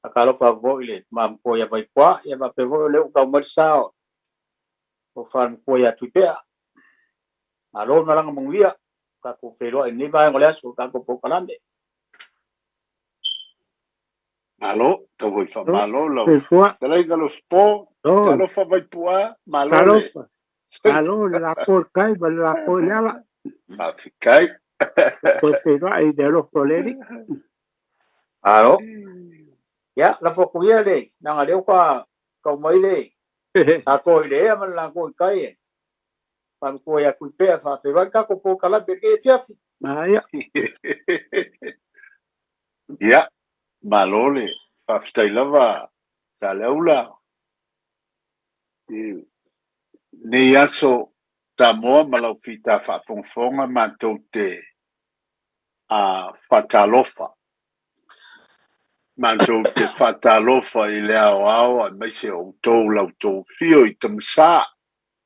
Faatalofa atu foi i le tama matua ia Vaipua, ia faapea foi o lea ua tau mai le sa o le fale matua ia Tuipea. Malo le malaga manuia, tatou feiloai i lenei vaega o le aso o le tatou polokalame. Malo, tau foi faamalo lau Soifua. Fetalaiga Alofapo, Oi. talofa Vaipua, malo le. Talofa. Malo le lapo i le tai ma le lapo i le ala. Faafetai. Toe feiloai i le alofa o le Alii. Malo. Ia, lafo atu ia le, leaga o lea ua tau mai le latou i le ea ma le latou i tai e fale matua ia Tuipea e faafeiloai le tatou polokalame i lenei afiafi. Maia. Ia, malo le faafetai lava Saleaula. I lenei aso Samoa ma lau fita faafogafoga matou te faatalofa. Matou te faatalofa i le aoao aemaise o outou la outou afio i Tamasā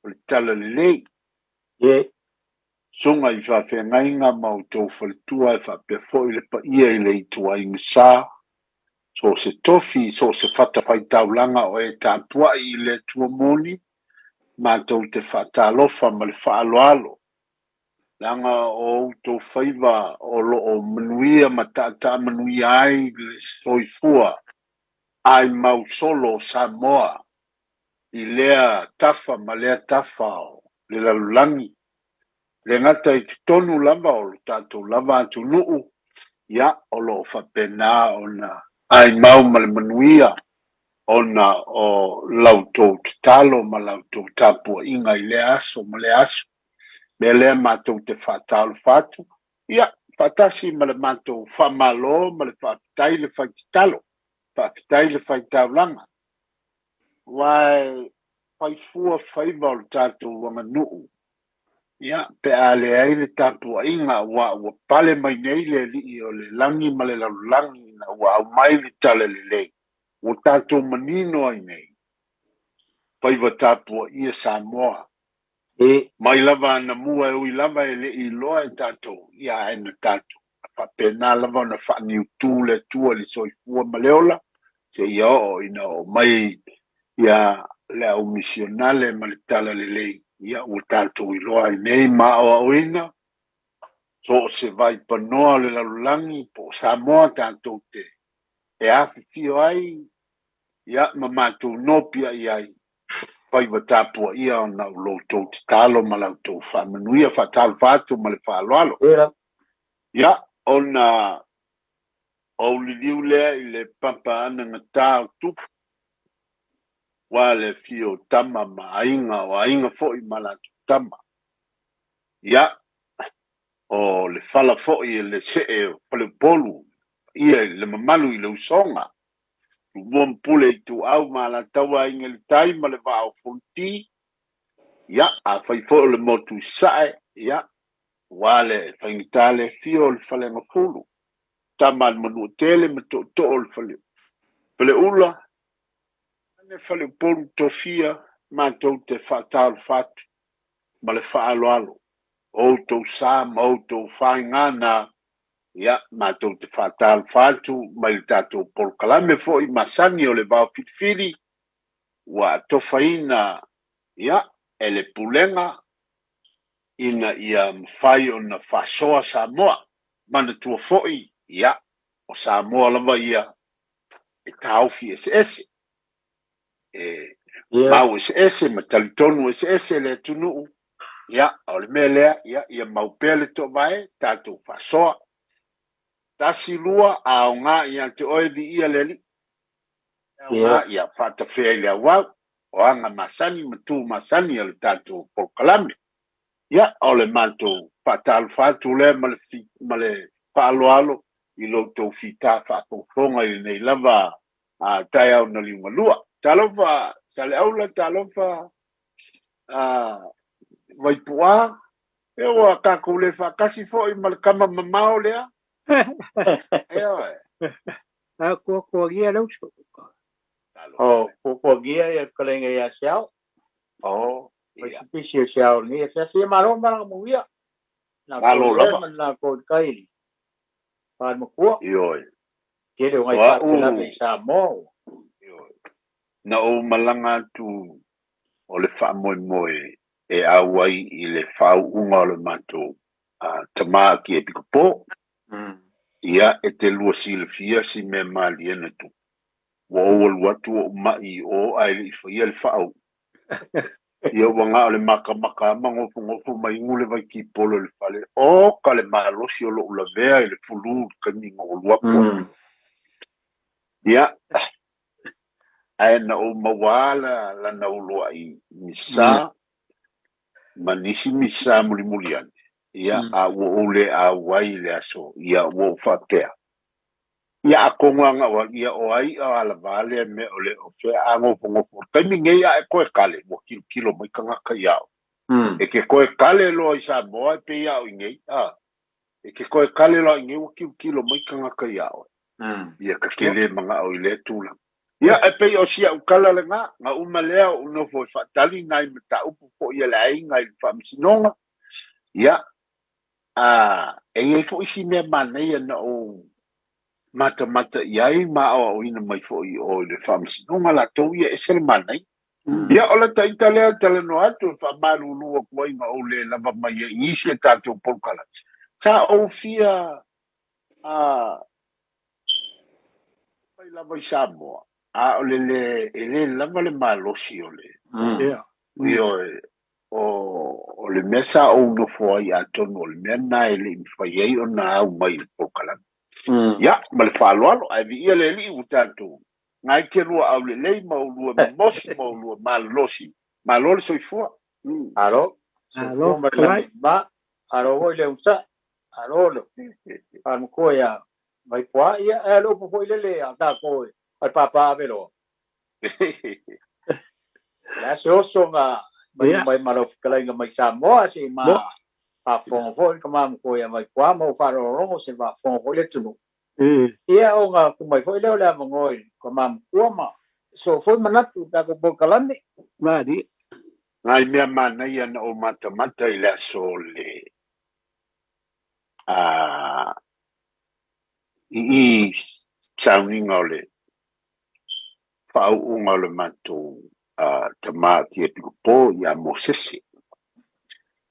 o le Talalelei. Susuga i faafeagaiga ma outou faletua e faapea foi le paia i le ituaiga sa. So o se tofi, so o se fatafaitaulaga o e tapuai i le Atua moni, matou te faatalofa ma le faaaloalo. Leaga o outou faiva o lo o manuia ma taataa manuia ai le soifua ai mau solo o Samoa i lea tafa ma lea tafa o le lalolagi. Le gata i totonu lava o lo tatou lava atunuu, ia o lo o faapena ona ai mau ma le manuia ona o lautou tatalo ma lautou tapuaiga i lea aso ma lea aso. Mea lea matou te faatalofa atu, ia faatasi ma le matou faamalo ma le faafetai le fai tatalo, faafetai le faitaulaga. Aua e faifua faiva o le tatou aganuu, ia pe a leai le tapuaiga aua ua pale mai nei le Alii o le lagi ma le lalolagi ina ua aumai le talalelei, ua tatou manino ai nei, faiva tapuaia Samoa. Mai lava anamua e ui lava e le iloa e tatou, ia ae na tatou faapena lava ona faaniutu le Atua i le soifua ma le ola, seia oo ina oo mai ia le au misionale ma le talalelei, ia ua tatou iloa ai nei ma aoaoina, so o se vaipanoa o le lalolagi po o Samoa tatou te e afifio ai, ia ma matou nopiai ai, faiva tapuaia ona o lo outou tatalo ma la outou faamanuia, faatalofa atu ma le faaaloalo. Ia, ona ou liliu lea i le papa anagata o tupu, aua le afio o tama ma aiga, o aiga foi ma latou tama. Ia, o le fala foi e le see o Faleupolu, ia i le mamalu i le usoga. Tumua ma Pule Ituau ma Alataua Aiga i le Tai ma le Vaa o Fonoti. Ia, afai foi o le motu i Sasae, ia, aua le faigata le afio o le Faleagafulu, tama a le Manuatele ma tootoo o le Faleula, le Faleupolu tofia, matou te faatalofa atu ma le faaaloalo. O outou sa ma outou faigana, ia, matou te faatalofa atu mai le tatou polokalame foi masani o le Vao Filifili, ua atofaina, ia, e le Pulega ina ia mafai ona faasoa Samoa. Manatua foi, ia, o Samoa lava ia e taofi eseese, e mau eseese ma talitonu eseese le atunuu. Ia, o le mea lea, ia, ia mau pea le toovae, tatou faasoa. Tasi lua, aoga ia te oe viia le Alii. Aoga ia faatafea i le auau, o aga masani ma tu masani o le tatou polokalame. Ia, o le matou faatalofa atu lea ma le faaaloalo i lo outou fita faafogafoga i lenei lava taeao na liugalua. Talofa Saleaula, talofa Vaipua, e ua tatou le faatasi foi ma le tama mamao lea. E oe. A kuakuagia le uso. O kuakuagia ia fetalaiga ia Seao. O, Fai si pisi o Seao lenei afiafi. Ia malo le malaga manuia. Malo lava. Ma le latou i tai i le fale matua. Ioe. Tele o ngai O a'u faalavelave i Samoa. Na ou malaga atu o le faamoemoe e auai i le faauuga o le matou tamā Akiepikopo. Ia, e te lua silafia si mea malie na tupu. Ua ou alu atu ou ma'i i o ae le i faia le faauuga. Ia ua na o le makamaka lava ma nofonofo ma inu le vaitipolo i le fale. Oka le malosi o lo'u lavea i le flu i le taimi na ou alu atu ai. Ia, ae na ou maua lava lana uluai misa ma nisi misa mulimuli ane. Ia, a ua ou le auai i le aso, ia ua ou faapea, ia atonu lava na ou alu, ia o ai a alavā lea mea o le o fea a nofonofo. O le taimi nei a e toe kale, ua tilotilo mai tagata iā oe. E te toe kale loa i Samoa e pei a o i nei, a. E te toe kale loa i nei ua tilotilo mai tagata iā oe. Ia ta te le mana'o i lea tulaga. Ia, e pei o si a'u tala lenā, na uma lea oʻu nofo e faatali nai mataupu fo'i a le aiga i le faamasinoga. Ia, a e i ai fo'i si mea manaia na ou matamata i ai ma aoaoina mai fo'i i o i le faamasinoga latou ia e ese le manaia. Ia, o lata ita lea e talanoa atu e faamalulu atu ai na ou le lava mai ai i isi a tatou polokalame. Sa ou fia a mai lava i Samoa, a o le le, e le lava le malosi o le, ioe, o le mea sa ou nofo ai atonu o le mea lena e le i mafai ai ona au mai i le polokalame. Ia, ma le faaaloalo, ae viia le Alii ua tatou ngai te lua aulelei ma ulua mimosi ma ulua malolosi. Malo le soifua. Malo. Malo, Soifua ma le fetalai. lagi ma. Malo foi le onosai. Malo le faalamatua ia Vaipuaa. Ia, e le upu foi lele a tatou e a le Papa Aveloa. O le a se oso na maliu mai ma lau fetalaiga mai Samoa se i ma Mo. faafofoga foi le tama matua ia Vaipuaa ma ou faalogologo se faafofoga foi le atunuu. Ia ona tuu mai foi lea o le avanoa i le tama matua ma soo foi manatu i le tatou polokalame. Malie. Nai mea manaia na ou matamata i le aso o le a i sauniga o le faauuga o le matou tamā Tiapikopo ia Mosese.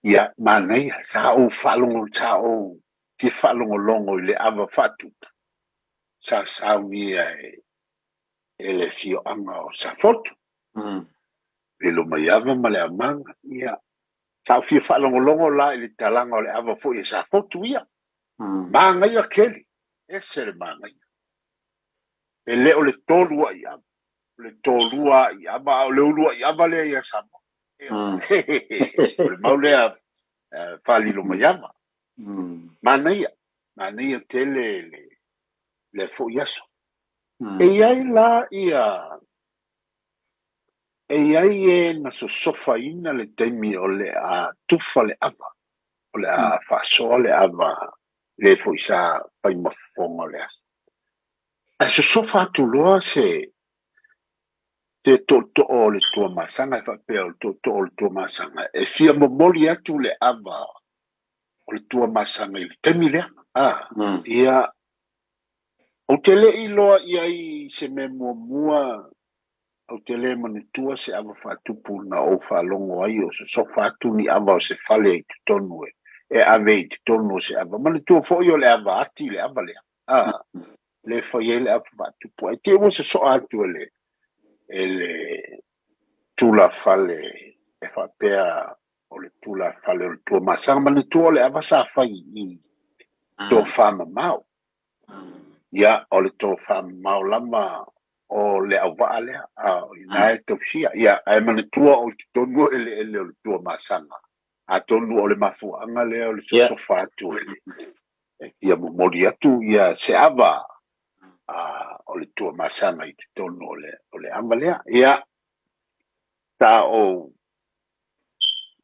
Ia, manaia, sa ou faalogo, sa ou fia faalogologo i le ava faatupu sa saunia e le afioaga o Safotu. Lilomaiava ma le aumaga. Ia, sa ou fia faalogologo la i le talaga o le ava foi e Safotu ia. Manaia tele, ese le manaia. E le o le tolu a'i ava, o le tolua a'i ava, a o le ulu a'i ava lea ia Samoa. O le mau lea faalilomaiava. Manaia, manaia tele le foi aso. E i ai la ia, e i ai e na sosofaina le taimi o le a tufa le ava, o le a faasoa le ava le foi sa fai ma fofoga o le aso. Ae sosofa atu loa se te tootoo o le Tuamasaga e faapea o le tootoo o le Tuamasaga e fia momoli atu le ava o le Tuamasaga i le taimi lea. Ia, ou te le i loa i ai se mea muamua, ou te le manatua se ava faatupu na ou faalogo ai o sosofa atu ni ava o se fale i totonu e ave i totonu o se ava. Manatua foi o le ava ati le ava lea. Le fai ai le ava faatupu. Ai te ua sosoa atu e le tulafale e faapea o le tulafale o le Tuamasaga. Manatua o le ava sa fai i tofa mamao. Ia, o le tofa mamao lava o le auvaa lea, a o ina e tausia. Ia, ae manatua o i totonu o eleele o le Tuamasaga. Atonu o le mafuaaga lea o le sosofa atu e le e fia momoli atu ia se ava o le Tuamasaga i totonu o le ava lea. Ia, sa ou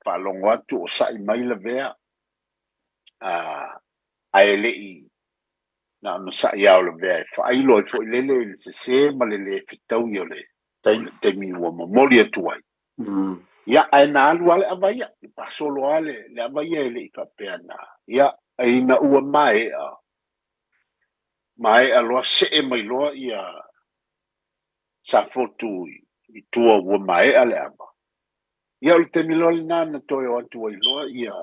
faalogo atu o sa'i mai lavea, ae le i na ona sa'i lava o lavea e faailo ai foi lele i le sesē ma le lē fetaui o le taimi ua momoli atu ai. Ia, ae na alu lava le ava ia, faasolo lava le ava ia e le i faapea na. Ia, ina ua maea. Maea loa see mai loa ia Safotu i tua ua maea le ava. Ia o le taimi loa lena na toe o atu ai loa ia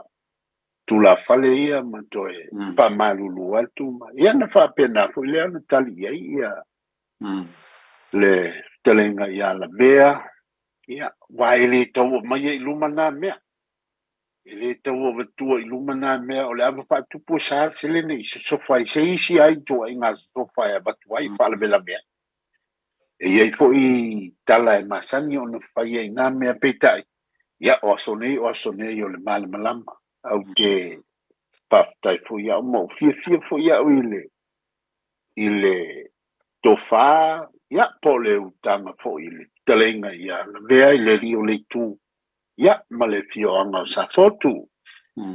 tulafale ia ma toe faamalulu atu ma ia na faapena foi lea na tali i ai ia le fetalaiga ia Lavea. Ia, aua e le tau aumaia i luma na mea. E le tau avatua i luma na mea o le ava faatupu e sa seleni i sosofa ai se isi ai ituaiga sosofa e avatu ai faalavelave ai. E i ai foi tala e masani ona faia i na mea peitai, ia o aso nei o aso nei o le malamalama. Ou te faafetai foi ia'u ma ou fiafia foi ia'u i le tofa, ia po o le utaga foi i le fetalaiga ia Lavea i le alii o le itu, ia ma le afioaga o Safotu,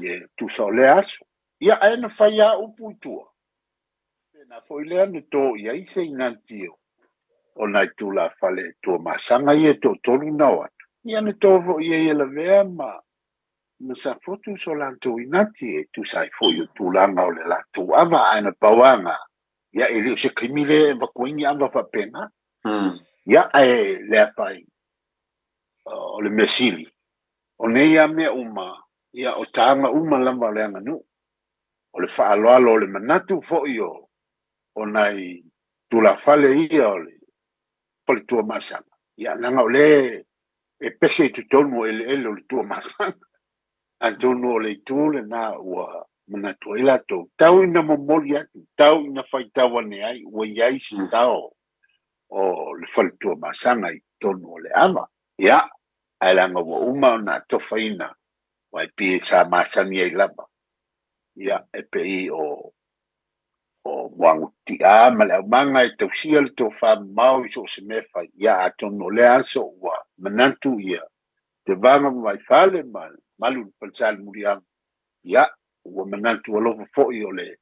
e tusa o lea aso. Ia ae na fai lava upu i tua, pena foi lea na to i ai se inati o nai tulafale Tuamasaga ia e toatolu na o atu. Ia na to foi i ai e Lavea ma Safotu so latou inati e tusa ai foi o tulaga o le latou ava, ae na pau lava ia e le o se taimi lea e avatu ai ni ava faapena. Ia ae le afaina o le mea sili, o nei lava mea uma, ia o taga uma lava o le aganuu, o le faaaloalo o le manatu foi o nai tulafale ia o le fale Tuamasaga, ia leaga o lea e pese i totonu o eleele o le Tuamasaga. Atonu o le itu lena ua manatu ai latou, tau ina momoli atu, tau ina faitau ane ai, ua i ai se sao o le fale Tuamasaga i totonu o le ava. Ia, ae leaga ua uma ona atofaina, aua e pei sa masani ai lava. Ia, e pei o Muagututia ma le aumaga e tausia le tofa mamao i so o se mea e fai. Ia, atonu o lea aso ua manatu ia Tevaga ma Vaifale ma Malu i le falesa i le Muliaga. Ia, ua manatu alofa foi o le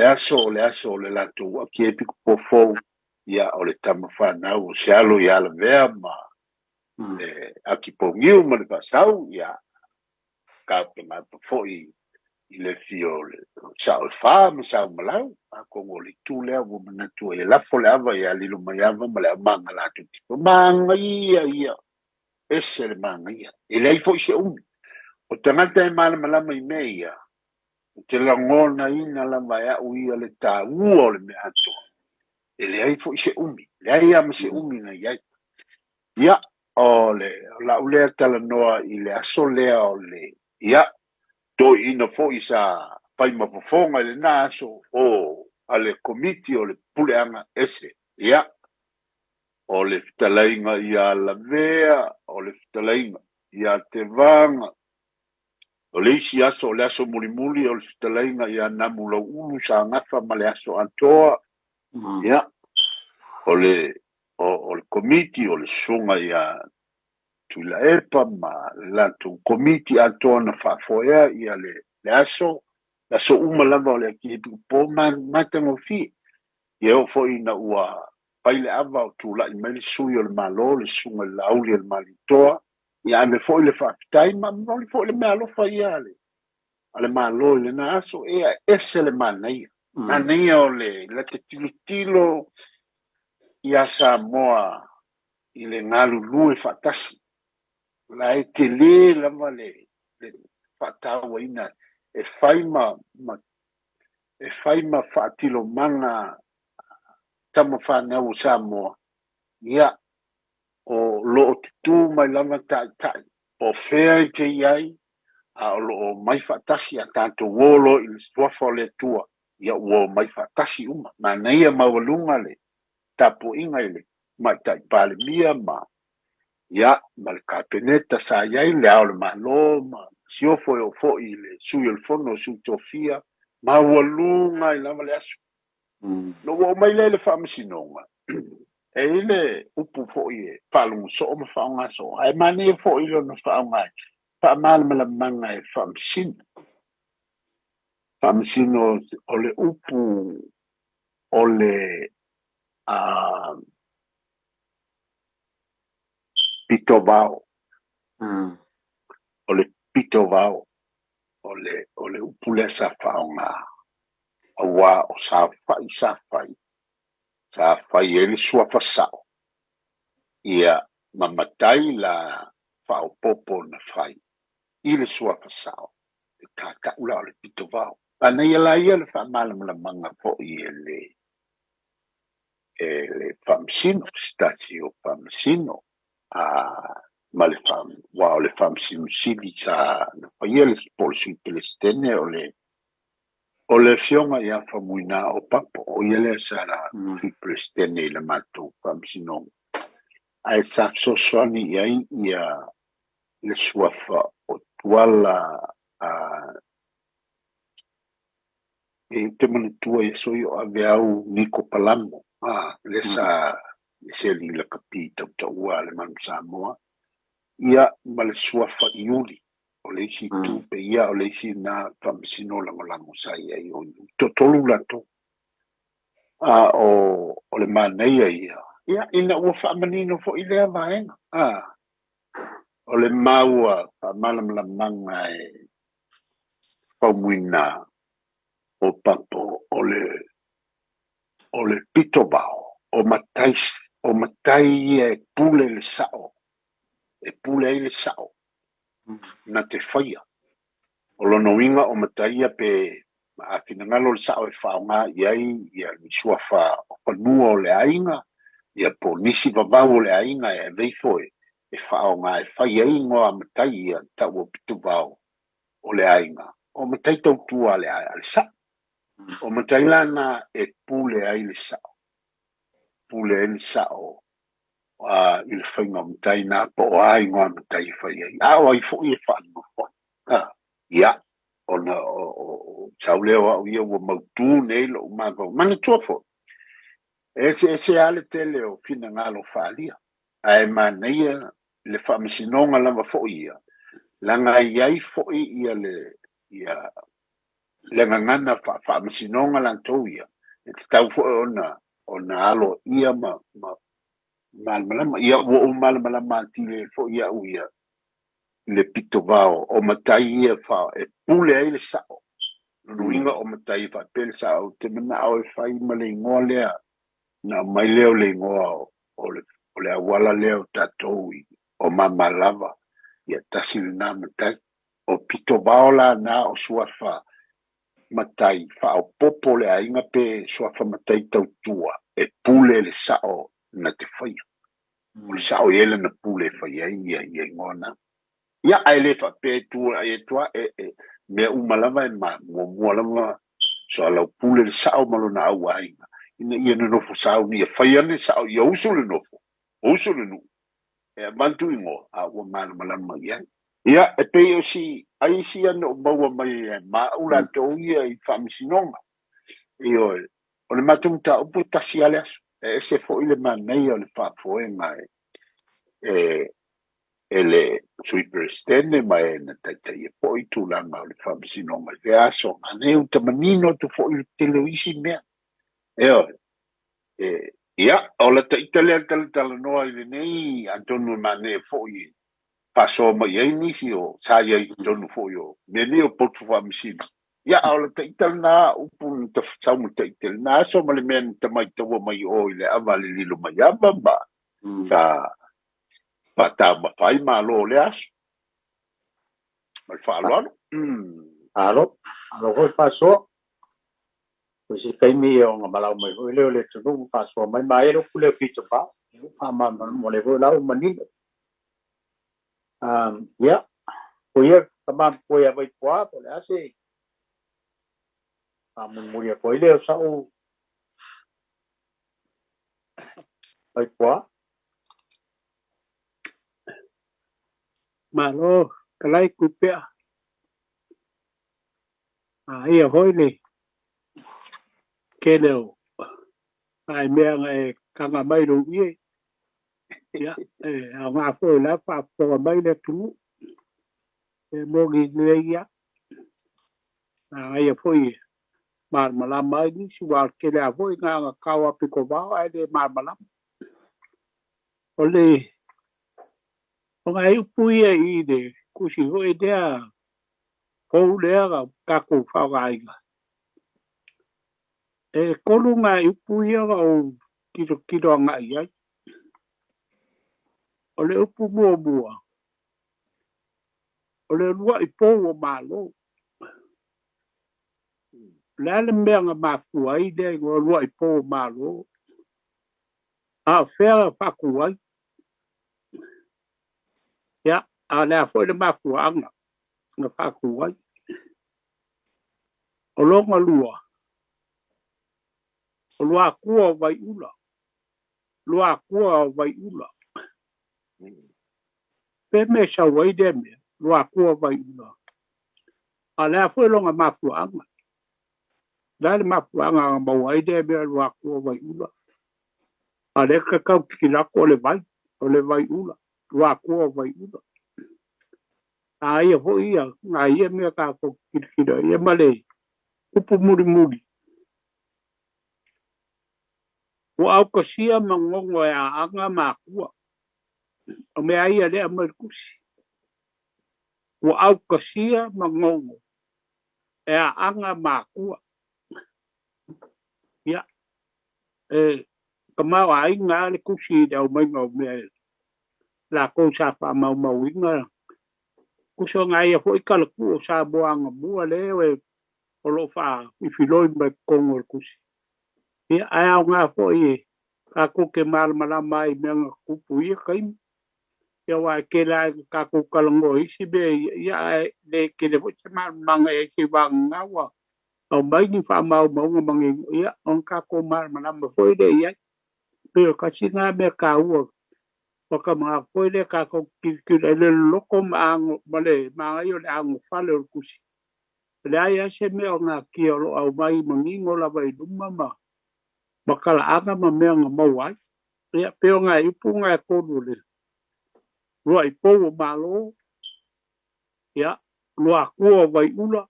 aso o le aso o le latou Akiepikopo fou, ia o le tama fanau o se alo ia Lavea ma le Akipogiu ma le Faasau, ia kapenapa foi i le afio o le Sao e Fa ma Sao Malau. Atonu o le itu lea ua manatu ai e lafo le ava ia Lilomaiava ma le aumaga latou te manaia ia, ese le manaia. E leai foi se umi. O tagata e malamalama i mea ia, ou te lagonaina lava e au ia le taua o le mea atoa. E leai foi se umi, leai lava ma se umi na i ai. Ia, o le lau lea talanoa i le aso lea o le, ia, toeaina foi sa fai ma fofoga i lena aso o a le komiti o le puleaga ese. Ia, o le fetalaiga ia Lavea, o le fetalaiga ia Tevaga, o le isi aso o le aso mulimuli o le fetalaiga ia Namu Lauulu sa gafa ma le aso atoa. Ia, o le komiti o le susuga ia Tuilaepa ma le latou komiti atoa na faafoea ia le aso, le aso uma lava o le Akiepikopo matagofie. Ia oo foi ina ua fai le ava o tulai mai le sui o le Malo, le susuga i le Laauli o le Malietoa, ia ave foi le faafetai ma momoli foi le meaalofa ia a le Malo i lena aso. Ia ese le manaia. Manaia o le te tilotilo ia Samoa i le galulue faatasi. La e tele lava le faatauaina e fai ma faatilomaga tama fanau o Samoa. Ia, o loo tutu mai lava taitai, o fea e te i ai, a o loo mai faatasi a tatou o loa i le suafa o le Atua, ia ua o mai faatasi uma. Manaia maualuga le tapuaiga i le Tamaitai Palemia ma ia ma le Kapeneta sa i ai, le Ao o le Malo ma siofo e oo foi i le sui o le Fono o Sui Tofia, maualuga ai lava le aso. Na ua oo mai lea i le faamasinoga, e i ai le upu foi e faalogo soo ma faaaoga soo, ae manaia foi lona faaaoga faamalamalamaga e faamasino. Faamasino o le upu o le pitovao. O le pitovao o le upu lea sa faaaoga. Auā o saofaʻi sa fai, sa fai ai le suafa sao, ia ma matai la faaopoopo na fai i le suafa sao, e tatau la o le pitovao. Manaia la ia le faamalamalamaga foi e le e le faamasino, se tasi o faamasino, a ma le aua o le Faamasino Sili sa na faia le po o le Sui Peresetene o le O le afioga ia Faumuina Opapo, o ia lea sa Sui Peresetene i le matou faamasinoga, ae sa fesoasoani i ai ia le suafa o Tuala a e ou te manatua i aso ia o Aveau Niko Palamo, a lea sa se alii lakapi tautaua a le Manu Samoa, ia ma le suafa Iuli. O le isi itu pe ia o le isi na faamasino lagolago sa i ai o toatolu latou. A o le manaia ia, ia ina ua faamanino foi lea vaega. A o le maua faamalamalamaga e Faumuina Opapo o le pitovao o matai, o matai ia e pule le sao, e pule ai le sao na te faia. O lona uiga o matai ia pe a finagalo le sao e faaaoga i ai ia ni suafa o fanua o le aiga, ia po o nisi vavau o le aiga e ave ifo e faaaoga e fai ai igoa matai ia tau o pitovao o le aiga, o matai tautua a le sao. O matai lana e pule ai le sao, pule ai le sao i le faiga o matai na po o a igoa matai e fai ai, a o ai foi e faanonofo ai. Ia, ona o sau lea o au ia ua mautu nei lou mafaufau. Manatua foi, e eseese lava le tele o finagalo faaalia, ae manaia le faamasinoga lava foi ia, leaga e i ai foi ia le ia le gagana faamasinoga latou ia, e tatau foi ona aloaia ma malamalama. Ia ua ou malamalama atili ai foi au ia i le pitovao o matai ia e pule ai le sao. Lona uiga o matai e faapea le sao, ou te manao e fai ma le igoa lea, na aumai lea o le igoa o le auala lea o tatou o Mamalava, ia tasi lena matai. O pitovao la na o suafa matai faaopoopo le aiga pe suafa matai tautua e pule le sao na te faia. O le sao i ai lana pule e fai ai ia igoa na. Ia, ae le faapea e tu ai atu e mea uma lava e muamua lava soalaupule le sao ma lona au aiga, ina ia nonofo sauni, ia fai ane sao, ia usu le nofo, usu le nuu, e avatu igoa, a ua malamalama i ai. Ia, e pei o si ai isi ia na ou maua mai ai ma au latou ia i faamasinoga. Ioe, o le matou mataupu e tasi lava le aso. E ese foi le manaia o le faafoega e le Sui Peresetene ma e na taitaia foi tulaga o le faamasinoga i lea aso. Manaia ua ta manino atu foi i le tele o isi mea. Ioe, ia, o le taita lea talatalanoa i lenei, atonu e manaia foi faasoa mai ai nisi o sa i ai i totonu foi o mea nei o potu faamasino. Ia, a o le taita lena upu na sau ma taita lena aso ma le mea na tamaitaua mai o i le ava le lilo mai ava ma sa faataumafa ai malo o le aso. Ma le faaaloalo. Alo, alo foi faasoa. O se taimi o nga malau mai foi lea o le atunuu faasoa mai ma ai le upu lea o pitovao. Faamalamalama le foi la ua manino. Ia, o ia tama matua ia Vaipua, po o le a se faamulimuli atu ai lea o sau Vaipua. Malo, kalai kuipea. A ia hoi le kele o ai mea e kanga mai ro ie. Ia, e a ngā foi la whaafofoga mai le atunuu. E mogi lelei ia. A ia foi malamalama ai nisi, ua o le tele lava foi ngā ngakau a pitovao ae le malamalama. O le o ngai upu ia i le kusi foi lea fou lea tatou faaaogaina. E tolu nai upu ia na ou tilotilo agai ai. O le upu muamua, o le uluai pou o Malo. O le a le mea na mafua ai lea igoa uluai pou o Malo? A o fea na faatu ai? Ia, a o le a foi le mafuaaga na faatu ai? O lona lua, o Luatua o Vaiula. Luatua o Vaiula. Pe mea e sau ai lea mea, Luatua o Vaiula. A o le a foi lona mafuaaga? O le a le mafuaaga na maua ai lea mea Luatua o Vaiula? A o lea e tau tilotilo atu o le vai, o le Vaiula, Luatua o Vaiula. A ia foi ia, nai ia mea tatou tilotilo ai ia ma le upu mulimuli. Ua aukasia manono e aaga ma akua. O mea ia lea aumai i le tusi. Ua aukasia manono e aaga ma akua. Ia, e tamaoaiga lava le tusi i le aumaiga o mea e latou sa faamaumauina. Tusa o nai foi talatuu o Samoa anamua lea o lo o faafifiloi mai totonu o le tusi. Ia, ae aoga foi e tatou te malamalama ai i mea na tutupu i ia taimi. Ia aua e tele lava ina tatou talanoa i isi mea ia, ia ae le tele foi se malamalamaga i ai seivagana ua aumai ni faamaumauga manino, ia ona tatou malamalama foi lea i ai. Pei o tasi lena mea taua ua ka manatu foi lea tatou te tilotilo ai i le loloto ma ano ma le manaia o le anofale o le tusi. E leai lava se mea o natia o lo o aumai manino lava i luma ma ma talaaga ma mea na maua ai. Ia, pei o nai upu na e tolu o le uluai pou o Malo, ia, Luatua o Vaiula,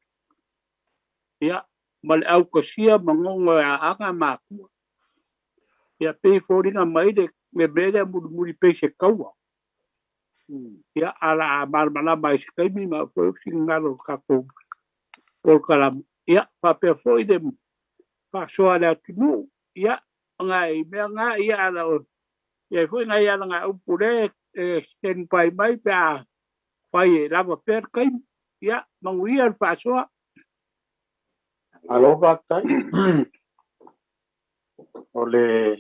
ia, ma le aukasia manono e aaga ma akua. Ia, pei e foliga mai le mea lea mulimuli pei se taua. Ia, ae o le a malamalama ai i se taimi ma oo foi finagalo o le tatou polokalame. Ia, faapea foi le faasoa a le atunuu. Ia, o nai mea na, ia, a o i ai foi nai alagaupu lea e stand by mai pe a fai e lava pea le taimi. Ia, manuia le faasoa. Malo faafetai. O le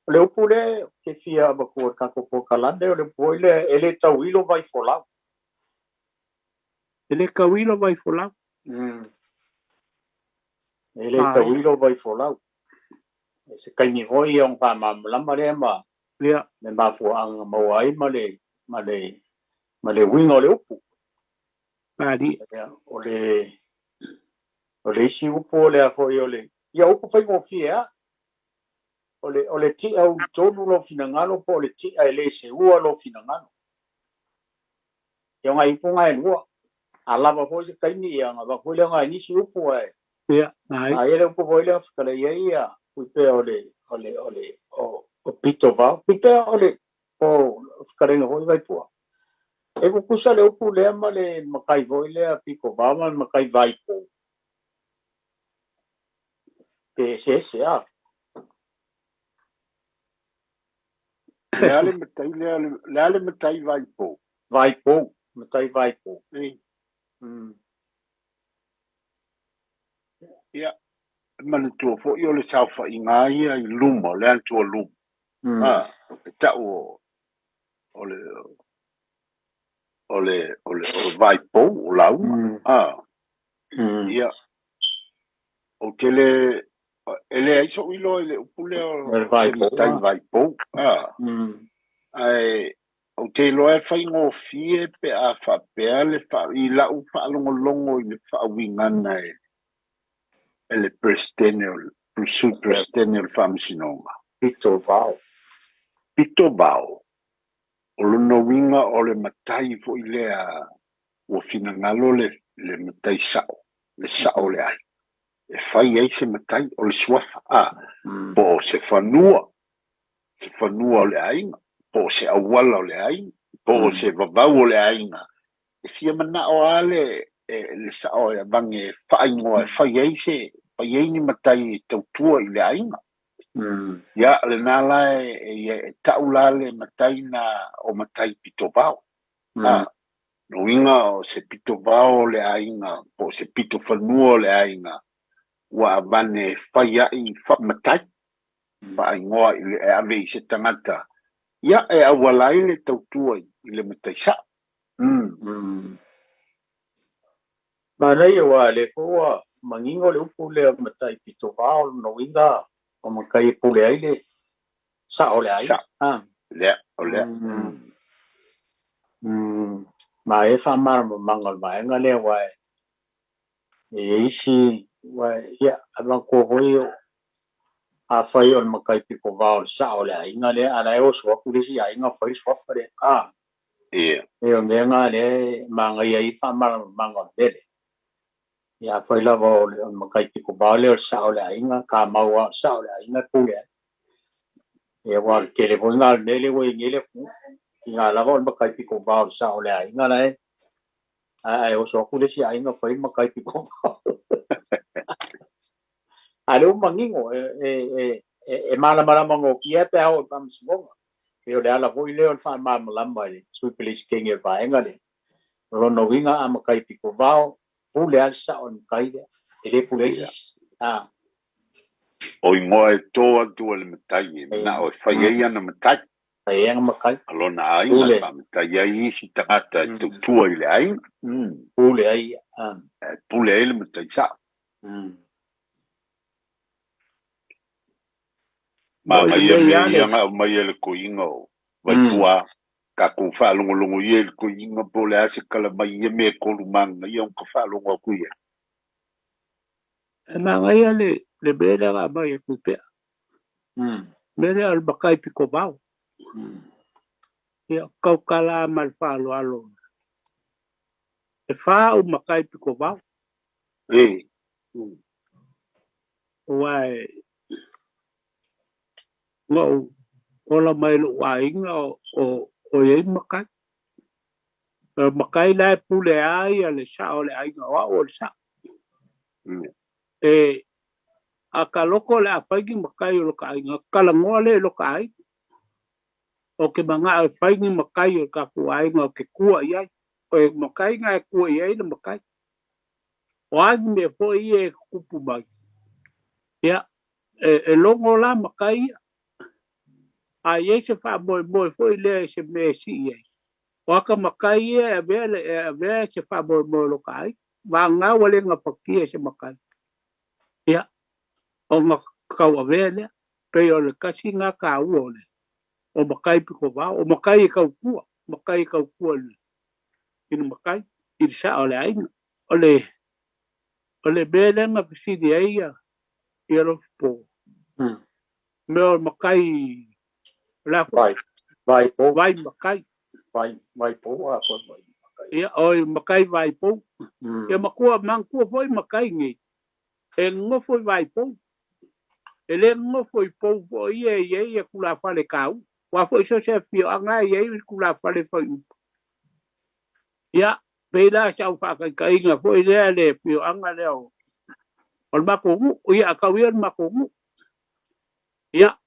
o le upu lea ou te fia avatua i le tatou polokalame, o le upu foi lea, e le tauilo vaifolau. E le tauilo vaifolau. E le tauilo vaifolau. E se taimi foi ia ona faamalamalama lea ma le mafuaaga na maua ai ma le ma le ma le uiga o le upu. Ia, o le o le isi upu o le a foi o le ia upu faigofie lava. O le o le ti'a ulutonu lou finagalo po o le ti'a e le seua lou finagalo. Ia o nai upu na e lua. A lava foi se taimi ia ona avatu foi lea o nai nisi upu ae Ia, ai. A ia le upu foi lea fetalai ai ia pei o le o le o le o pito vao. Pei o le o fetalaiga foi Vaipua. E tutusa le upu lea ma le matai foi lea pito vao ma le matai vaipou. Pe eseese a. Le a le matai lea, le a le matai vaipou? Vaipou, matai vaipou. Ia, manatua foi o le saofaiga ia i luma, o le atua luma. E tau o le o le o le o le vaipou o lauga. Ia, ou te le e leai so'u iloa i le upu lea o se matai vaipou. Ae ou te iloa e faigofie pe a faapea le i lau faalogologo i le faauigaga e e le Peresetene o le Sui Peresetene o le Faamasinoga. Pito vao. Pito vao. O lona uiga o le matai foi lea ua finagalo le le matai sa'o, le sa'o o le aiga e fai ai se matai o le suafa a po o se fanua, se fanua o le aiga, po o se auala o le aiga, po o se vavau o le aiga. E fia manao lava le le sa'o e avage e faaigoa e fai ai se fai ai ni matai e tautua i le aiga. Ia lena la e ta'u la le matai na o matai pitovao. Lona uiga o se pitovao o le aiga po o se pitofanua o le aiga ua avane fai a'i fa'amatai fa'aigoa i le e ave i se tagata ia e auala ai le tautua i le matai sa'o. Manaia ua le foi ua manino le upu lea o matai pitovao, lona uiga o matai e pule ai le sa'o o le aiga. Sa'o lea o lea. Ma e faamalamalamaga o le vaega lea ua e i ai isi ua ia avatua foi afai o le matai pitovao o le sa'o o le aiga lea, a o la e oso atu le isi aiga fai le suafa lea. E o mea na lea e manaia ai faamalamalamaga o le mea lea. Ia afai lava o le matai pitovao lea o le sa'o o le aiga, tamau lava o le sa'o o le aiga e pule ai. Ia aua o le tele foi lena o le mea lea ua i ai nei le atunuu. Tiga lava o le matai pitovao o le sa'o o le aiga la e ae oso atu le isi aiga fai le matai pitovao. A o lea ua manino e malamalama gofie pe a oo i le faamasinoga. E o le ala foi lea o le faamalamalama i le Sui Peresetene o le vaega lea. O lona uiga a matai pitovao, pule lava le sa'o o le matai lea. E le pule ai se isi. O igoa e tō atu e le matai e mana'o e fai ai ana matai. Fai ai ana matai. A lona aiga e fa'amatai ai isi tagata e tautua i le aiga. Pule ai. E pule ai le matai sa'o. Manaia mea ia na aumai e le toeaina o Vaipua. Tatou faalogologo ia i le toeaina po o le a se tala mai i ia mea e tolu manaia ona ta faalogo atu i ai. E manaia le mea lea na aumai e Tuipea. Mea lea o le matai pitovao. Ia tautala ma le faaaloalo. E fa au matai pitovao. Aua e na ou ola mai lo'u aiga o iai matai. O matai la e pule ai le sa'o o le aiga o a'u o le sa'o. E a ka loko le a fai ni matai o lo ka aiga, talanoa lea i lo ka aiga. O ke maga'o e fai ni matai o le tatou aiga o ke tua i ai. O e matai na e tua i ai le matai. O a ni mea foi ia e tutupu mai. Ia, e logo la matai ia. A i ai se faamoemoe foi lea i se mea e sii ai. O aka matai ia e avea se faamoemoe o lo ka aiga. Vagana ua le gafatia e se matai. Ia, ona tauavea lea. Pei o le tasi lena taua o le o matai pitovao. O matai e tautua. Matai e tautua i le matai, i le sa'o o le aiga. O le mea lea na fesili ai ia Alofipo. Mea o matai o le a foi? Vai. Vai pou. Vai matai. Vai, vai pou a foi vai matai. Ia, o matai vai pou. Ia matua, manatua foi matai nei. E nofo i vai pou. E le nofo i pou foi ia e i ai ia tulafale taua. Aua foi so o se afioaga e i ai tulafale faiupu. Ia, pei la sa au faataitaiga foi lea le afioaga lea o le matou nuu. Ia, a tau ia le matou nuu. Ia,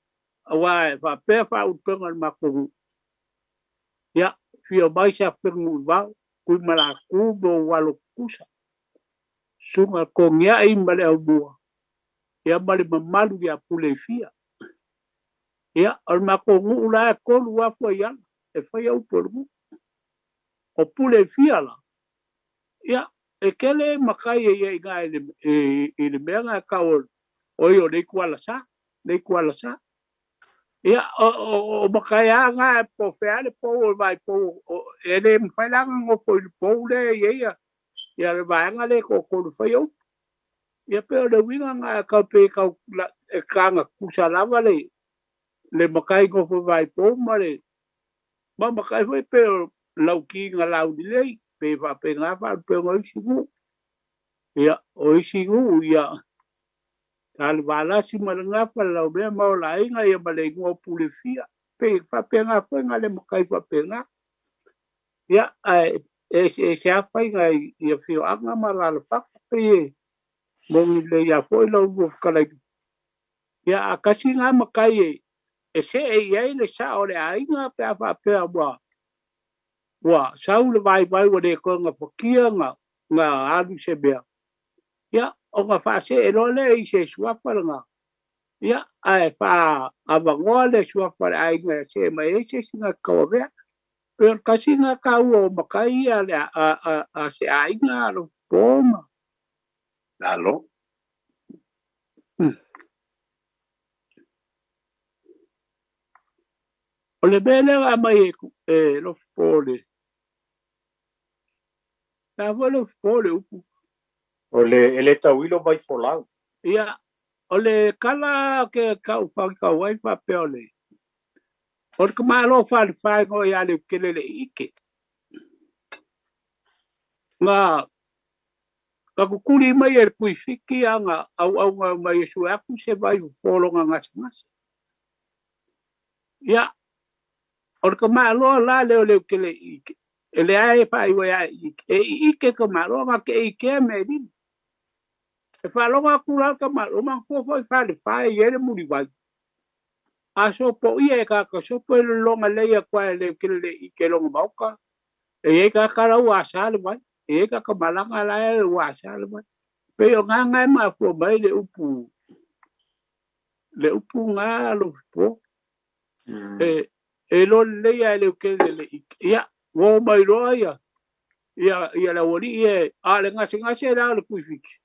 aua e faapea faaulupega o le matou nuu. Ia, fia mai sa Fenunuivao, Tuimalaku ma ou alo tutusa. Susuga Togiai ma le Aumua, ia ma le mamalu ia Puleifia. Ia, o le matou nuu la e 3,000 fuaiala e faia upu o le nuu. O Puleifia la, ia, e tele matai e i ai i ina i le mea na e tau o ia o le Itualasa, le Itualasa. Ia, o matai lava na po o fea le pou o le vaipou, e le mafai la ona nofo i le pou lea e i ai ia le vaega lea e toatolu e faia upu. Ia pei o le uiga na tau pei tau e tagatusa lava le matai nofo i vaipou ma le ma matai foi pei o Lauki na laulelei, pe faapena faalupega o isi nuu. Ia, o isi nuu, ia, sa le Valasi ma le Gafa, le Laumea ma Olaaiga, ia ma le igoa o Pulefia. Pei faapena foi na le matai faapena. Ia, ae e se faiga i afioaga ma alaalafaga. Pei e Moni lelei lava foi lau lua fetalaiga. Ia a tasi lena matai e see i ai le sao o le aiga pe a faapea ua sau le vaivai ua le toe gafatia na alu i se mea. Ia ona faasee loa lea i se suafa lena. Ia ae faaavanoa le suafa o le aiga e see mai ai se isi na te tauavea. Pei o le tasi lena taua o matai ia a se aiga a lo po ma. Malo. O le mea lea na aumai e Lofipo le le a foi Lofipo le upu. O le e le tauilo vai folau. Ia, o le tala ke kau whakau ai faapea o le o le tamālo falefae ia Leukele le ike. Nga ka kukuli mai e le puifiki anga au au nga mai e sue aku se vai fofolo nga gasegase. Ia, o le tamālo la lea o Leukele ike. E le ae faaiua ia ike. E ike tamālo nga ke ike me lima. E faalogo atu la le tamālo manatua foi falefae i ai le muliwai. A sopo ia e kaka sopo e lologa lelei atu ai e Leukele le ike lona maota. E iai tagata la ua asa le vai. E iai tagata malaga la e ua asa le vai. Pei o gā e mafua mai le upu gā Lofipo. E iloa lelei lava e Leukele le ike. Ia, ua o mai loa ia ia le aualii e a le gasegase la o le puifiki.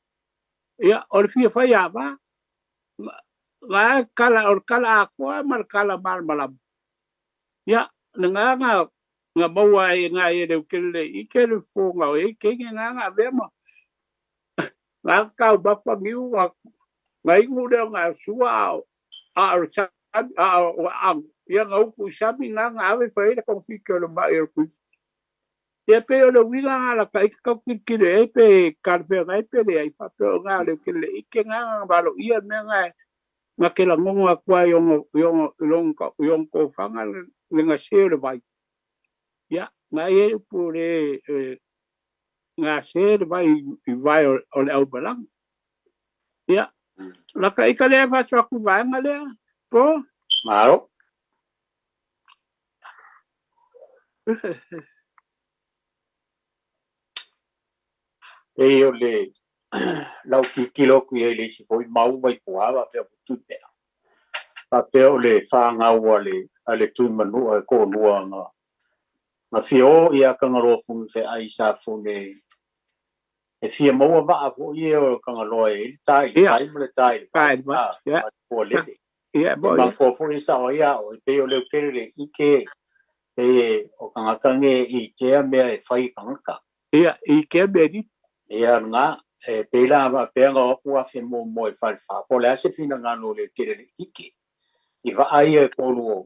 Ia, o le fia fai ava. Nga kala o le kala atoa ma le kala malamalama. Ia, le gā nga maua ai ngā e Leukele le ike le fofoga o e kenge ngā ngā avea ma ngā kau mafa niu ngā ingu lea ngā sua a o le sami a o aano. Ia ngā upu i sami ngā ngā ave fai ai le konfike o le mai o le puifiki. Ia pei o le uiga ngā la ka ika kau kilikili ai pe talafeagai pe leai faapea o ngā Leukele le ike ngā ngā valo ia mea ngā nga ke lagogo atu ai i ona tofaga le gase o le vai. Ia, nga i ai upu o le gase le vai i vae o le aumalaga. Ia, laka ika lea faaso atu vaega lea, po? Malo. Pei o le lau tilotilo atu i ai i le isi foi mau mai puā faapea ua tui pea. Faapea o le fāgau a le Tuimanua e toalua nga fia o ia Tagaloa Fonoifeai sa fone e fia maua vaa foi ia o Tagaloa e i ai le tā i le tai ma le tā i le vai ma le pualele. Ia, E mo ia. manatua foi sao ai a oe pei o Leukele le ike pei e o tagata nei e itea mea e fai i tagata. Ia, i tea mea ni. Ia lena, e pei la faapea na o atu afe muamua i Falefa, po o le a se finagalo o Leukele le ike i vaa ia e toalua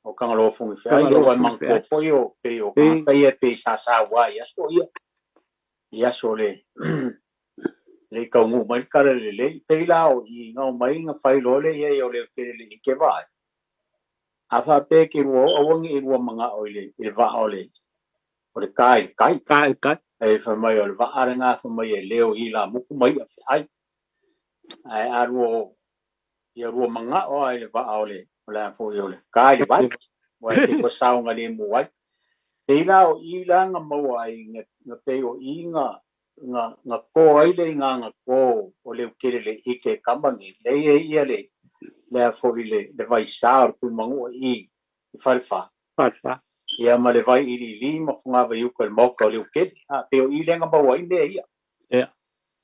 o Tagaloa Fonoifeai, Tagaloa aua e manatua Fonoifeai. foi o pei o E, tagata ia pei sa saua i aso ia, i aso le le i taunuu mai le tala lelei. Pei la o i na omai na fai loa lea i ai o Leukele le ike vaai. A faapea e te lua o aua ne i lua manao i le vaa o le tā i le tai. Tā i le tai. Ae fai mai o le vaa lena fai mai e leo i la muku mai ia feai. Ae a lua o ia lua manao lava i le vaa o le o le a foi o le tā i le vai. Aua e te lua saogalemu ai. Pei la o i la na maua ai na pei o i na to ai le igaga to o Leukele le ike e kama nei. Lea e ia le a foi le vaisā o le Tuimanua i Falefa. Falefa. Ia ma le vai iliili ma fogavaiuka i le maota o Leukele. A pei o i lea na maua ai mea ia. Ia.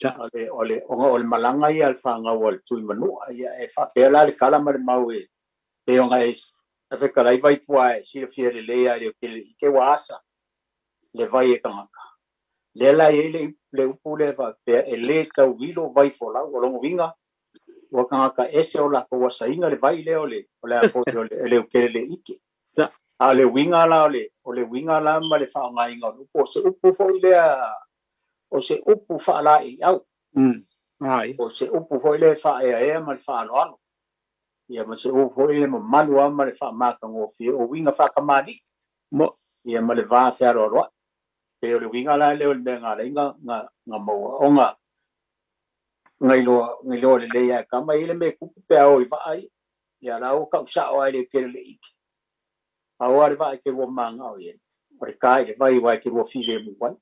Sa. O le o le ona o le malaga ia a le fanau a le Tuimanua. Ia e faapea la le tala ma le mau e pei ona e fetalai Vaipua e silafia lelei lava i Leukele le ike ua asa le vai e tagata. Lea la e i ai le upu lea faapea e lē tauilo vai folau. O lona uiga ua tagata ese o latou asaina le vai lea o le o le a foi o le Leukele le ike. Sa. A o le uiga la o le uiga la ma le faaaogaina o le upu, o se upu foi lea o se upu faalaeiau. Ai. O se upu foi lea e faaeaea ma le faaaloalo. Ia ma se upu foi lea mamalu lava ma le faamatagofie o uiga faatamalii. Mo. Ia ma le va fealoaloai. Pei o le uiga la lea o le mea na ala ai na maua ona Ngai loa lelei ae kama i le mea kupu pe a o i vaa ia. Ia la ua kausao ai le kele le ike. A o ale vaa i ke lua manga o ia. O le kai le vai wai ke lua file mu wai.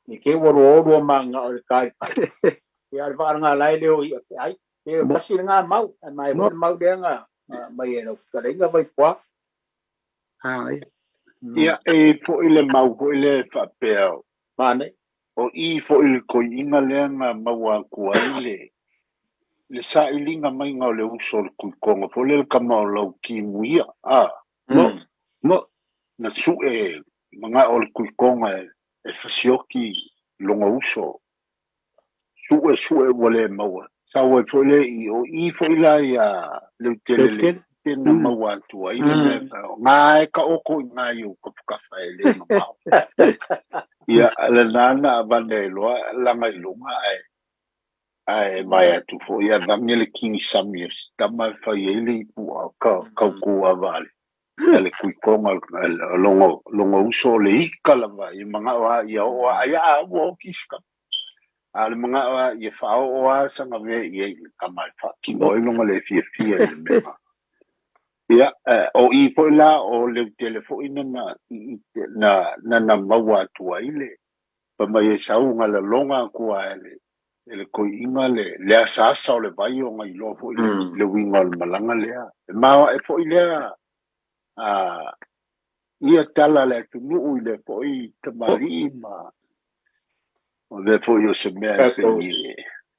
Ni ke ua lua o lua manga o le kai pai. Ia le vaa ngā lai leo i a ai. Pe o kasi le ngā mau. Ai mai mo mau lea ngā mai e lau whikalenga vai pua. Ai. Ia e foʻi le mau foʻi le faapea Mane. o i foʻi le koiʻiga lea na maua atu ai le saʻiliga maiga o le uso o le Tuitoga foʻi le le kama o lau timu ia a Mo mo na suʻe magaʻo o le Tuitoga e fasioti loga uso suʻe suʻe ua le maua sau ai foʻi le i o i foʻi la ia Leutele le Leutele. Na maua atu ai le mea gā e ka oko i ngā i o kafukafa e le mamao. Ia, le nana a vane e loa langa i lunga ae ae mai atu foʻi ia vange le kingi sami o sitama e fai ai le ipu a ka kaukou ava ale Tuitoga longo longo uso o le ika lava i magaʻo a ia oo a ia a ua oki sika a le magaʻo a ia faaoo a saga vea i ai le kama e faatino ai loga le fiafia i le mea. Ia, o i foʻi la o Leutele foʻi nana na nana maua atu ai le pa mai e sau ga laloga atu a e le koiʻiga le asaasa o le vai o gailoa foʻi le uiga o le malaga lea e maoaʻe foʻi lea a ia tala le atunuu i le foʻi tamalii ma o le foʻi o se mea e fei e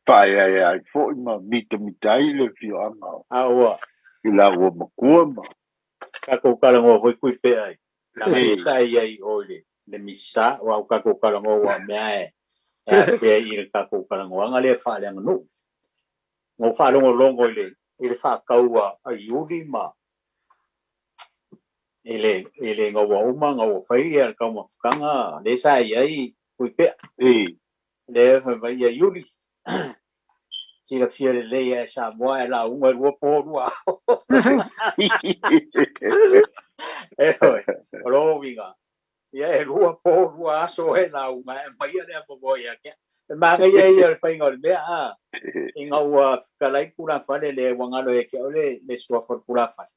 faaeaea ai foʻi ma mitamita ai le fioaga o A ua. I la ua makua ma Kakou kalagoa foi kui pea ai. Langa le sa ia i o le le misa o au kakou kalagoa ua mea e e a pea i le kakou kalagoaga le faaleaganuu. Ngou faalogologo i le faakaua a Iuli ma i le gaua uma gaua fai ia le taumafataga le sa i ai kui pea. Le fai mai ia Iuli. Silafia lelei e Samoa e lauga e lua po lua. E oe, o lo uiga. Ia e lua po lua aso e lauga e mai le apo ia ke. E manga ia ia le fainga o le mea a. Inga ua kalai pula fale le wangalo e ke o le sua for pula fale.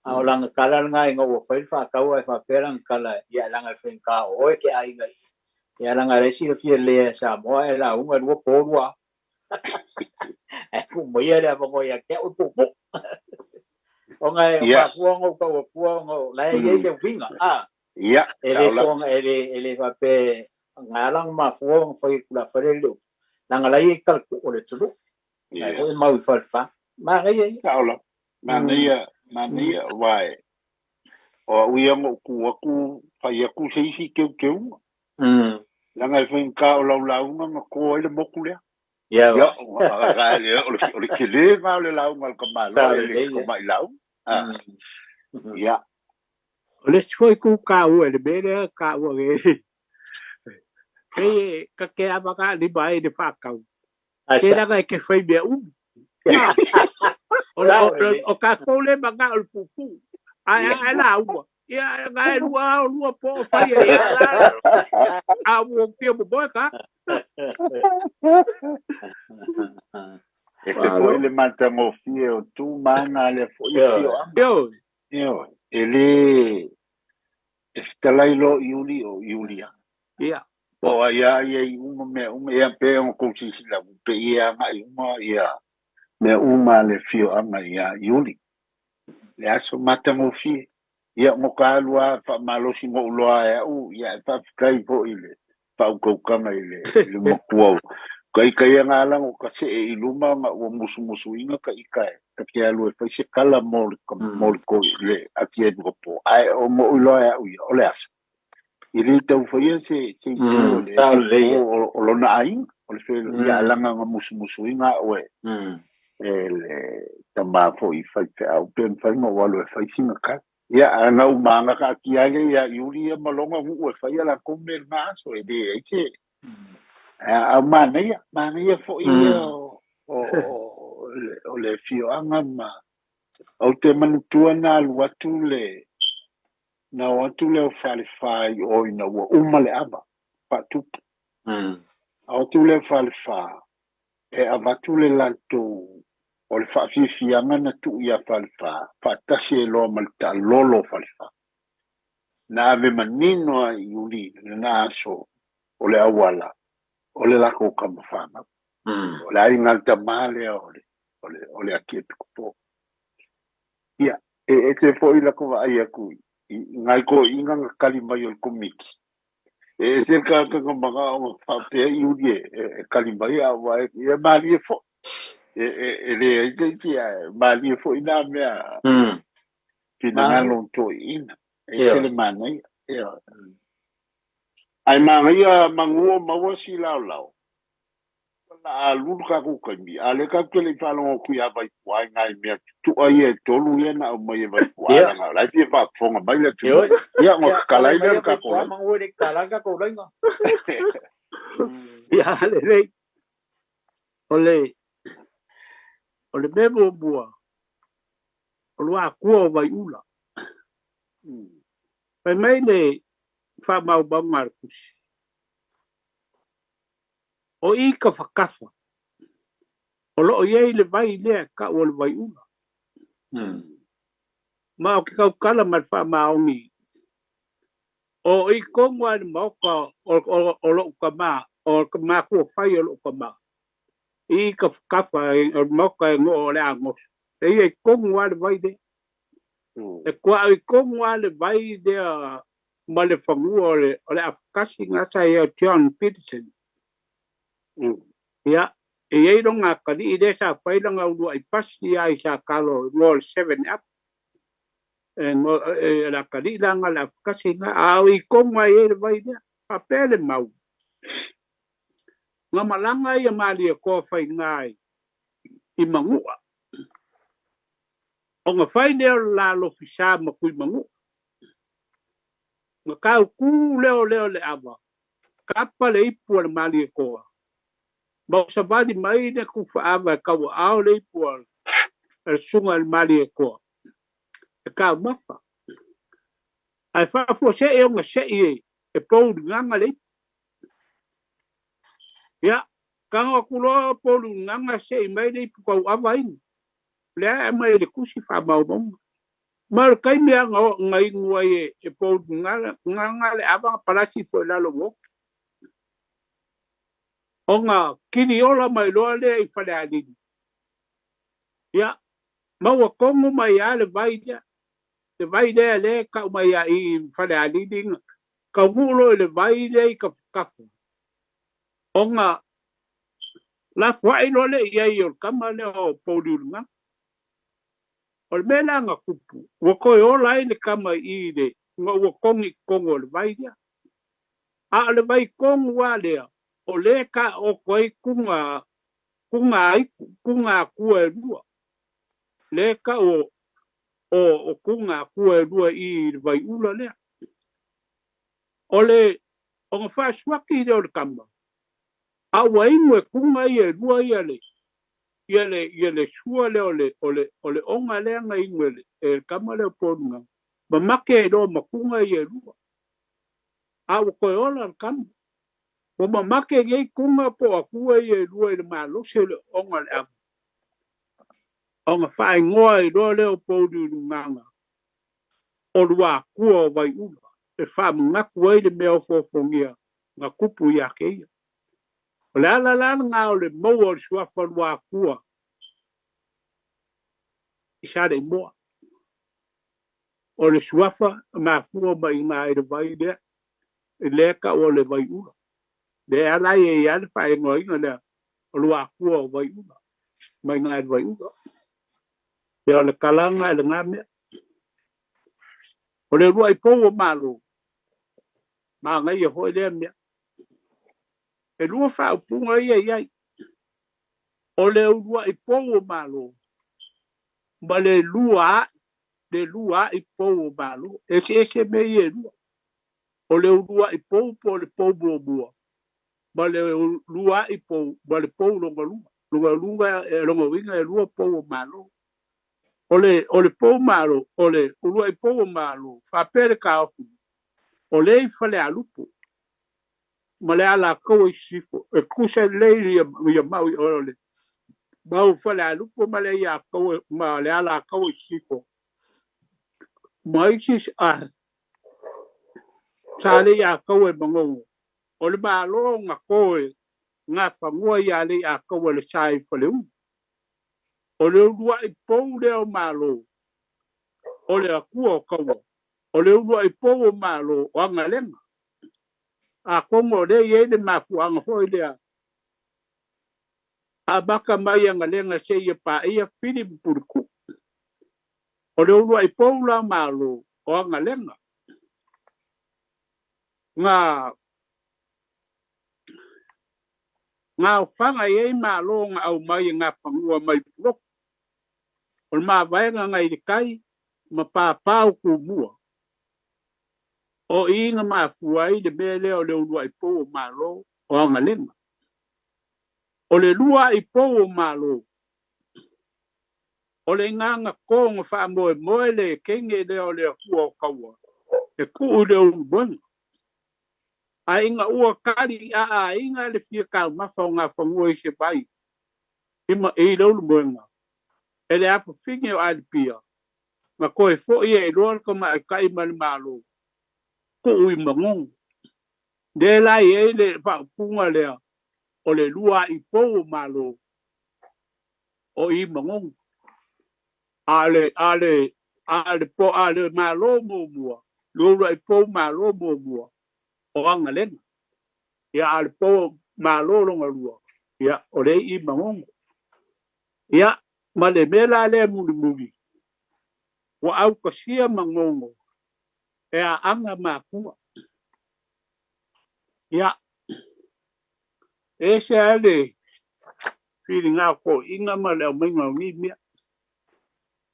A o langa kala nga inga ua fai whakau e whapera nga kala ia langa whenka o e ke ainga i. Ia langa le silafia le Samoa e lauga lua po lua. E ku mai le apo ia ke o pu pu. O ngai o mafua ngo ka o pua ngo la e le winga a. E le songa e le fape ngalang mafua ngo fai kula fale le. Langa lai e kal ku o le tulu. Ai ho mau i fale fa. Ma ngai ia. Taola manaia manaia wae o au ia ngo ku aku fai aku se isi keukeuga langa e faigata o lau lauga na ko ai le moku lea. Ia o le kele ga o le lauga le kamalo Sa e le lelei, ko mai lau a ia. O le isi foi ku ka ua le mea lea ka ua ke. Pe ka ke ama ka lima ai le whakau. Ai Ke sa. langa e ke whai mea umi. O le o o ka kou le manga o le pupu. Ai ai la ua. Ia nga e lua o lua po o whai e ia la. A ua fia mo boe ka. E se foʻi le matagofie o tu maga le foʻi fioaga. Yo. Ioe e lē e fetalai lo Iuli o Iulia. O ai a ia i uma mea uma ia pe ona kou sisila pe ia agaʻi uma ia mea uma le fioaga ia Iuli le aso matagofie ia mo ka alu a faamalosi goʻu loa e aʻu ia e faafetai foʻi le faaukaukaga i le makua kai kai aga alago ka seʻe i luma ma ua musumusuiga ka ika e ta ke alu e fai se kala mo le mo le ko le atia i po ae o moʻu loa e aʻu ia o le aso i le taufaia se itu o le Sa lelei. o lona aiga o le fe ia alaga ga musumusuiga aʻu e e le tamā foʻi faifeau pe mafai ma ua alu e fai sina kala ia ana umaga kaatia ai le ia Iuli ia ma loga guʻu e faia lakou me lena aso e lē ai se a manaia manaia foʻi ia o le fioaga ma ou te manatua na alu atu le na o atu le o falefā i o ina ua uma le ava faatupu a o atu le falefā. E avatu le latou o le faafiafiaga na tuu ia Falefa faatasi ai loa ma le taalolo o Falefa. Na ave manino lava i Iuli lena aso o le auala o le latou tama fanau. O le aiga a le tama lea o le o le Akiepikopo. Ia, e ese foi la tou vaai atu i nai toeaiina na tali mai o le Komiti. E ese le tagata na manao ona faapea Iuli e tali mai a ou vaai atu, ia malie foi. E leai se isi ae malie foi na mea finagalo o toeaiina. E ese le manaia. Ioe. Ae manaia manu o maua si laolao. La a alu le tatou taimi, a o lea tatou te le i faalogo atu ia Vaipua i nai mea tutua ia e tolu ia na aumai e Vaipua, leaga o la e fia faafofoga mai le atunuu. Ia, ona tatala ai lea o le tatou laina. Ia, lelei. O le mea muamua, o le Akua o Vaiula. Fai mai le faamaumauga a le tusi. O i kafakafa, o loo i ai le vai lea e tau o le Vaiula. Ma o ke tautala ma le faamaoni, o i tonu lava i le maota o lou tama, o le matua fai o lou tama, i kafakafa o le maota e goa o le Agoso. E ia i tonu lava le vai lea. E tuaoi tonu lava le vai lea ma le fanua o le afakasi gasa ia John Peterson. Ia, e i ai lona atalii lea sa fai lana uluai pasi lava i Sakalo igoa o le Seven Up. E le atalii la na le afakasi na, a o i tonu lava i ai le vai lea. Faapea le mau. Na malaga ia Malietoa faiga i Manua. Ona fai lea o le la lofisa ma Tuimanua. Na tautū lea o lea o le ava, kapa le ipu a le Malietoa. Ma o savali mai le tufaava e tauaao le ipu a le susuga i le Malietoa e taumafa. Ae faafuasei ona sei e pouligaga le ipu. Ia, tago atu loa pouligaga sei mai le ipu tauava ina. Lea e aumai e le tusi faamaumauga. Ma o le taimi lava na inu ai e pouligaga le ava na palasi ifo i lalo o oki. Ona kiliola mai loa lea i Falealili. Ia, maua tonu mai lava le vai lea. Le vai lea lea e tau mai ia i Falealili, taunuu loa i le vai lea i Tafutafa. Ona lafoai loa lea i ai o le tama lea o Pouliuligaga. O le mea la na tupu, ua toe ola ai le tama i i le, ina ua togi i totonu o le vai lea. A o le vai tonu lava lea, o lea e taooto ai tuga, tuga aitu, tuga akua e lua. Lea e tau o tuga akua e lua i i le Vaiula lea. O le, ona faasuaki lea o le tama, a ua inu e tuga ia e lua ia le, ia le, ia le sua lea o le, o le, o le oga lea na inu e le, e le tama lea o Pouligaga. Mamake ai loa ma tuga ia e lua. A ua toe ola le tama. Ua mamake nei tuga po o akua ia e lua i le malosi o le oga o le ava. Ona faaigoa ai loa lea o Pouliuligaga o Luakua o Vaiula e faamanatu ai le mea ofoofogia na tupu ia te ia. O le ala la lena o le maua o le suafa Luakua i Saleimoa. O le suafa mafua mai ina i le vai lea, i lea tau o le Vaiula. Lea ala e i ai le faaigoaina lea o Luakua o Vaiula, mai ina i le Vaiula. Ia o le talaga e lena mea. O le uluai pou o Malo, manaia foi lea mea. E lua faaupuga ia i ai. O le uluai pou o Malo ma le lua a'i, le lua a'i pou o Malo. Eseese mea ia e lua. O le uluai pou po o le pou muamua ma le lua a'i pou ma le pou lona lua. Lona lua, lona uiga e lua pou o Malo. O le pou Malo, o le uluai pou o Malo, faapea le taofi, o lea i Falealupo. Ma le alakaua i sisifo e tutusa lelei ia mau o le mau Falealupo ma le aiākaua ma le alakaua i sisifo ma isi a sa le iākaua e Magogo. O le Malo na to e gafanua iā le iākaua le sa i Faleu. O le ulua'i pou lea o Malo o le Atua o Kaua. O le ulua'i pou o Malo o Agalega. Atonu o lea e i ai le mafuaaga foi lea amata mai Agalega seia paia Fili ma Puletuu. O le ulua'i pou la o Malo o Agalega. Na gaofaga i ai Malo na aumai e gafanua mai Pulotu. O le mavaega nai le tai ma pāpā o Tumua. O i na mafua ai le mea lea o le ulua'i pou o Malo o Agalega. O le lua'i pou o Malo, o le igaga to na faamoemoe le teine lea o le Atua o Kaua e tuu i le ulumoega. Ae ina ua tali aaina le fia taumafa o gafanua i se vai i le ulumoega e le afafine o Alipia, na toe fo'i ai loa le tamaitai ma le Malo tuu i Magogo. Lea la e i ai le faaupuga lea o le lua'i pou o Malo o i Magogo. A le a le a le po a le Malo muamua, le ulua'i pou Malo muamua o Agalega. Ia a le pou Malo lona lua, ia o lea i Magogo. Ia ma le mea la lea mulimuli, ua autasia Magogo e aaga makua. Ia e ese lava le filiga o toeaiina ma le aumaiga o nei mea.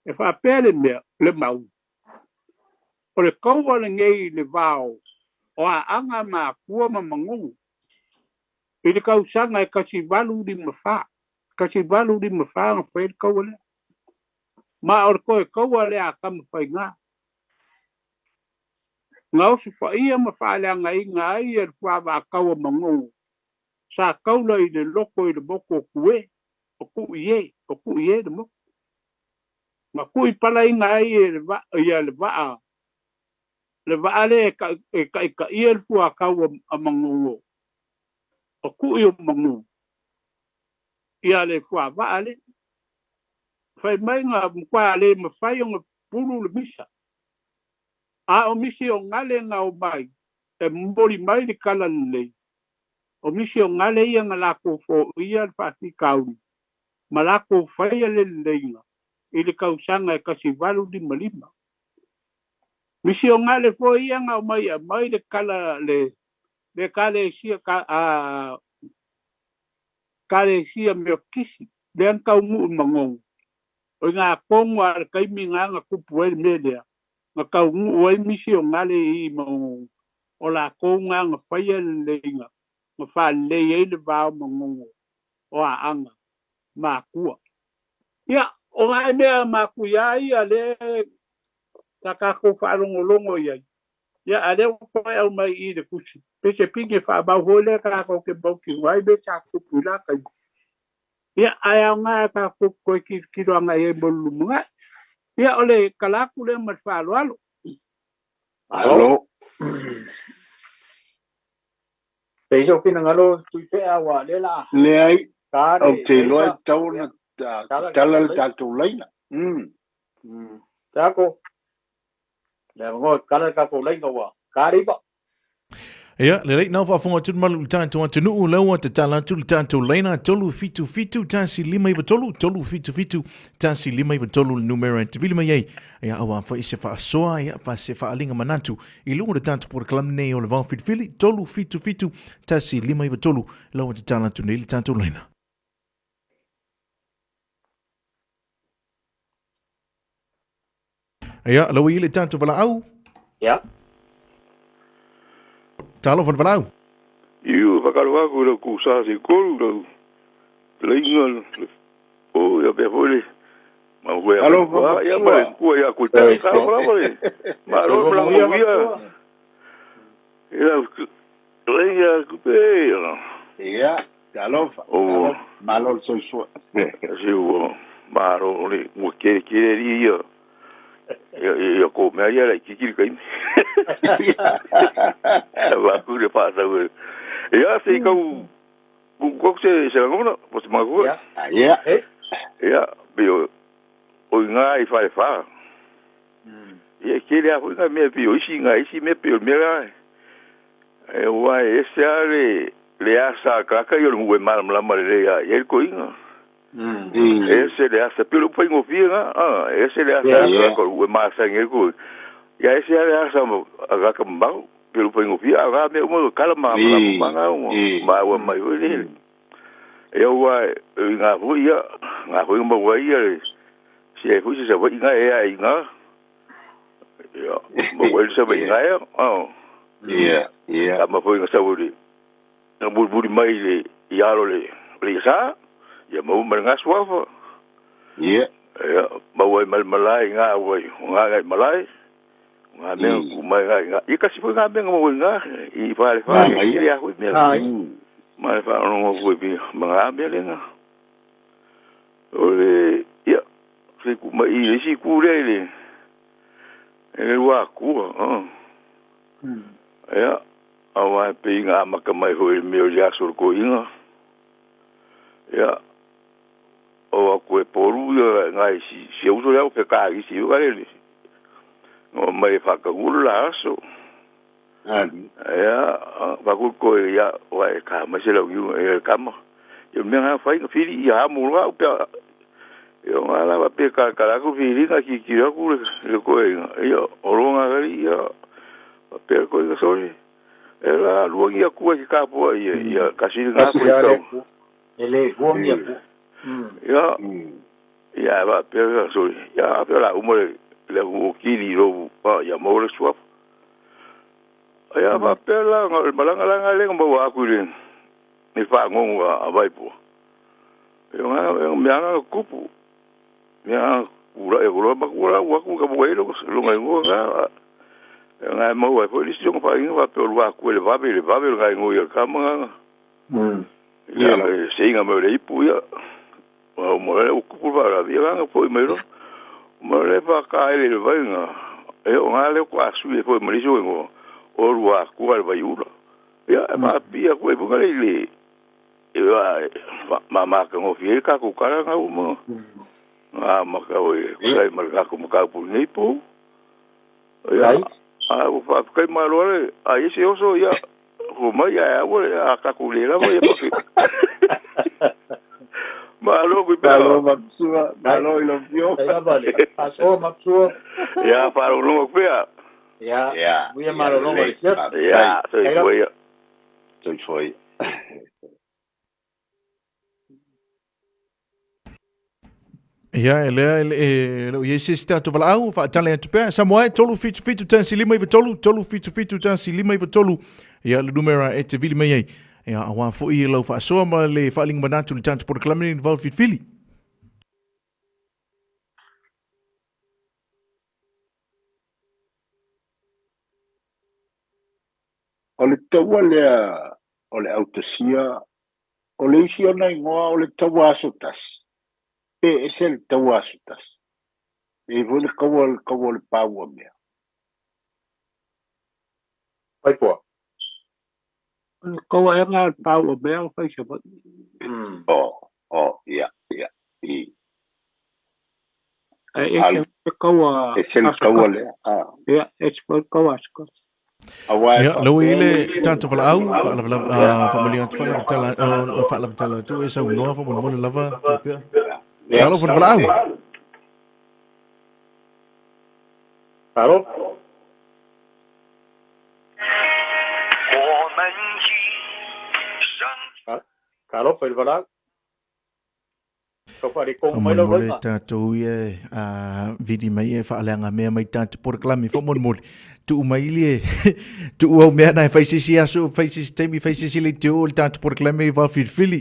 E faapea le mea, le mau, o le kaua lenei i le vao o aaga makua ma Magogo i le tausaga e 1854, 1854 na fai ai le kaua lea. Ma o le toe kaua lea a Tamafaiga. Na osofaia ma faaleagaina ai e le fuavaatau a Magogo sa taula i le loto i le motu o Tue, o Tuie, o Tuie le motu. Na tuipalaina ai e le vaa, ia le vaa, le vaa lea e taitaia le fuatau a Magogo, o Tui o Magogo, ia le fuavaa lea. Fai mai na matua le mafai ona pulu le misa. A o misi o gale na omai e momoli mai le tala lelei, o misi o gale ia na latou foia le faafitauli ma latou faia le leleiga i le tausaga e 1855. Misi o gale foi ia na omai e aumai le tala le le Ekalesia ka a Ekalesia Metotisi lea na taunuu i Magogo. O i tonu lava le taimi lena na tupu ai le mea lea, na taunuu ai misi o gale i Magogo, o latou na na faia le leleiga na faalelei ai le va o Magogo o aaga makua. Ia, o nai mea matuia ia lea sa tatou faalogologo i ai, ia a o lea ua toe aumai i i le tusi, pe se pine faamau foi lea tatou te mautinoa ai mea sa tupu i la taimi. Ia, ae aoga e tatou toe tilotilo agai i ai mo le lumanai. Ia, o le tala atu lea ma le faaaloalo. Malo. Pei sou finagalo Tuipea aua lea la Leai, ta ou le te iloa e leifa tatau ia ona tala le tatala tatou le laina. tatou laina. Tako le avanoa e tatala le tatou laina ua ta le iva. Ia, lelei, nau faafofoga atu le malu i le tatou atunuu, lea ua tatala atu le tatou laina 377 1593, 377 1593 le numera e tavili mai ai, ia, aua foi se faasoa, ia, fa se faaaliga manatu i luga o le tatou polokalame nei o le Vao Filifili, 377 1593, lea ua tatala atu nei le tatou laina. Ia, lea ua i ai le tatou valaau. Ia. Talofa le valaau. Iu, whakaro aku i lau kūsā se kolu, lau leinga, le o, ia pea foi le, ma ue a Alofa matua, ia ma le Matua. kua ia koe tai, talofa lava le, malo Soifua le manuia manuia, Matua. e lau, Ia kupe. Ia, talofa. O. Malo le soifua. Si ua malo le ua kele kele li ia. Ia ia ko mea ia lai kiki le kaimi. Wa ku le pa sa we. Ia se kau ku se se ngona po se ma Ia. Ia. Eh. Ia pe o o ngā i whare whā. Ia kele a hui ngā mea pe o isi ngā isi mea pe o mea rā. E ua e ese a le le asa kaka i o le ngue malamalama le lea ia le koiga. Ese le asa pe o le upai ngofie ngā. Ah, ese le asa Yeah. kaka o le ue masangi e koe. Ia ese a le asa a kaka mbau pe o le upai ngofie a ngā mea uma kala malamalama ngā uma. Ma ua mai hui le. Ia ua i ngā hui ia, ngā hui maua ia le si e hui se sa wai ngā e a i ngā. Ia, maua i sa wai ngā e. Ah. Ia, ia. Ka ma foi ngā sa uri. Ngā muri mai le i aro le le sa. Ia mau mai ngā suafa. Ia. Ia, mau ai mai malai ngā wai. Ngā ngai malai. Ngā mea ku mai ngā ngā. Ia kasi foi ngā mea ngā mau ngā. I whare whare. Ngā, ia. I a hui mea. Ai. Mai wha rongo hui pi ma ngā mea le ngā. O le, ia, se ku mai i le si ku le le. E le wā kua. Ia, a wā pe i ngā maka mai hoi mea o le aso ko inga. Ia, o a koe poru ia ngā i si, si uso leo pe kā i si uka le. Ngā mai whakanguru la aso. Ali. Ia, whaku koe ia, wa e kā mai se lau iu, e kama. Ia mea ngā whai ngā whiri i a mura au pea. Ia ngā lawa pe kā karaku whiri ngā ki ki aku le, le koe inga. Ia, o ronga kari ia, pea koe inga sori. E la lua ngia kua ki kāpua ia, ia kasiri ngā Kasi koe a le kau. ku. E le kua ngia ku. Ia, ia va pea ia sori. Ia, pea la uma le, le o kiri robu, ia mau le suafa. Ia va pea la, ngā malanga langa le ngā maua aku i le, ni whaangongo a vaipo. Ia ngā mea ngā kupu. Mea ngā kura e kura makura waku ka mua ilo, lunga ingoa ngā. Ia ngā maua e foi lisi jonga whainga wha pe o lua ku e le vabe, le vabe ngā ingoa ia kama ngā. Ia me seinga me le ipu ia. Wa mo le kupu wha la via ngā foi mai ro. Mo le wha ka ele le vai ngā. E o ngā le ko asu e foi mai lisi ingoa. O lua ku le vai ula. Ia e ma pia ku e bunga le le. Ia ma ma ka ngofi e ka ku kara ngā uma. Ngā maka o e kusai ma ngā ku maka pu nei pu. Ia a o fa kai ma lo le a ese oso ia ho mai a o a ka ku le la ia pa. Ma lo ku pe. Malo mapsua, malo i lo fio. Ai lava le. Aso mapsua. Ia fa lo no ku ia. Ia. Ia. Muia malo longa le kia. Ia, toi foi ia. Toi foi. Ia, e lea, e leo i se tātou valaau, whaatale atu pea. Samoa e, 3 whitu whitu tasi lima iwa tolu, 3 whitu whitu tasi lima iwa tolu. Ia, le numera e te vili mai ai. Ia, a wā fo i lau whaasoa ma le whaalinga manatu le tātou porokalame ni vau whitwhili. O le taua lea o le autasia, o le isi ona ingoa o le taua aso tasi. Pe ese le taua aso tasi. E foi le kaua le kaua le paua mea. Pai poa. O le kaua e ngā paua mea o whai sa mai. O, ia, ia. I. E ese le kaua Ese le kaua lea. Ah. Ia, ese le kaua aso tasi. Ia, lau i le tātou valaau, whaamalia atu whaalavatala atu e sau noa whaamone lava, tōpea. Ia, alo whaalaau. Alo. Kalo, whaalaau. Whamonemone tātou ia viri mai e whaaleanga mea mai tātou porokalame whamonemone. Tuu mai ili e tuu au mea nai whaisisi aso, whaisisi taimi, whaisisi le te o le tātou porokalame i wawhiriwhiri.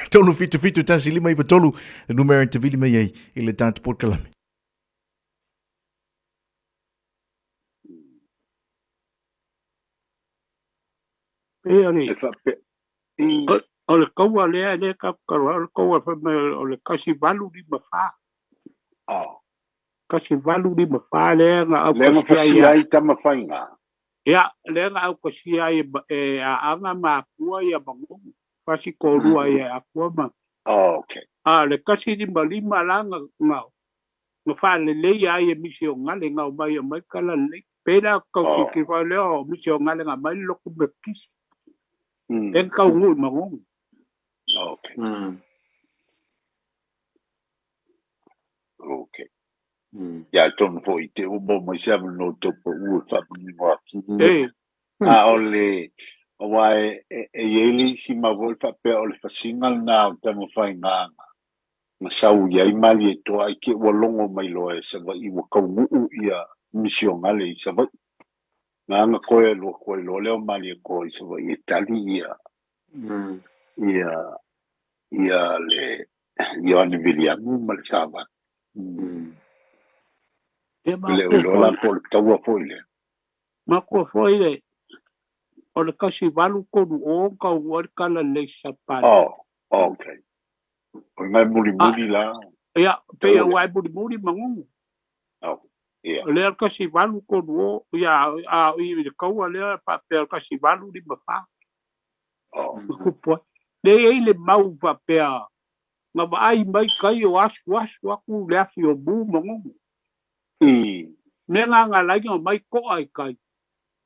3 whitu whitu tasi lima iwa tolu, numera te vili mai ai i le tātou porokalame. Pei o le E faapea i. O le kaua lea e le tatou o le kaua fai mai o le 1854. Oh. 1854 lea na Lea na aukasia fasia ia. ai Tamafaiga. Ia, lea na aukasia ai e Aana ma Akua ia Magogo. Fasi tolua ia Akua ma. Oh, okay. A le 155 la na faalelei ai e misionale nga o mai o mai kala lelei. Pei la kau ki fa lea o misionale nga mai le loku Baptist. E kau ngu i Magogo. Okay. Okay. Ia atonu foi te uma mai se avanoa tau pau e faamanino atili. E. A o le aua e e i ai le isi mau foi faapea o le fasiga lena o Tamafaiga na sau i ai Malietoa ai ke ua logo mai loa e Savaii ua taunuu ia misionale i Savaii. Na aga koe lua koe loa lea o Malietoa i Savaii e tali ia ia ia le Ioane Viliamu ma le Savali. Ia Le o makua iloa la foi. po o le taua foi lea. Makua foi le o le 1830 kau ua le kala lelei Sapani. Oh, okay. O ngai mulimuli la. Ia, pei Taua lea. ua e mulimuli Magogo. Oh, ia. O lea le 1830, ia, a o i le kaua lea faapea o le 1854. Oh. Na tupu ai. Lea e i ai le mau faapea na vaai mai kai o asu asu atu le afi o mu Magogo. I. Mea ngā ngā laina o mai ko'a i kai.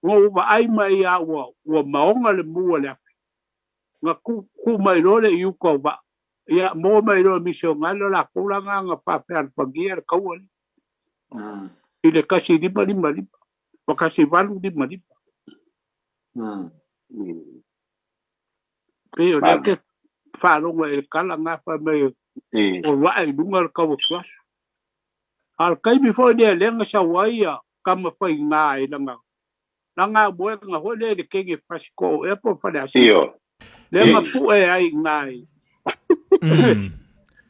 Ngā ua vaai mai a ua maoga le mu a le afi. Nga ku mai loa le i uka o vaa. Ia, mo mai loa misionale o lakou la ngā ngā faapea alofania le kaua lea. I le 1555 ma 1855. Pei o lea Mali. ke faalogo e le kala ngā whai mai I. o vaa i lunga le kaua suasu. A le kaimi foi lea lea nga sau ai ia kama whai ngā e langa. Langa moe nga hoi lea le kenge fasiko o ea po whale asi. Io. Lea nga I. pue ai ngā i.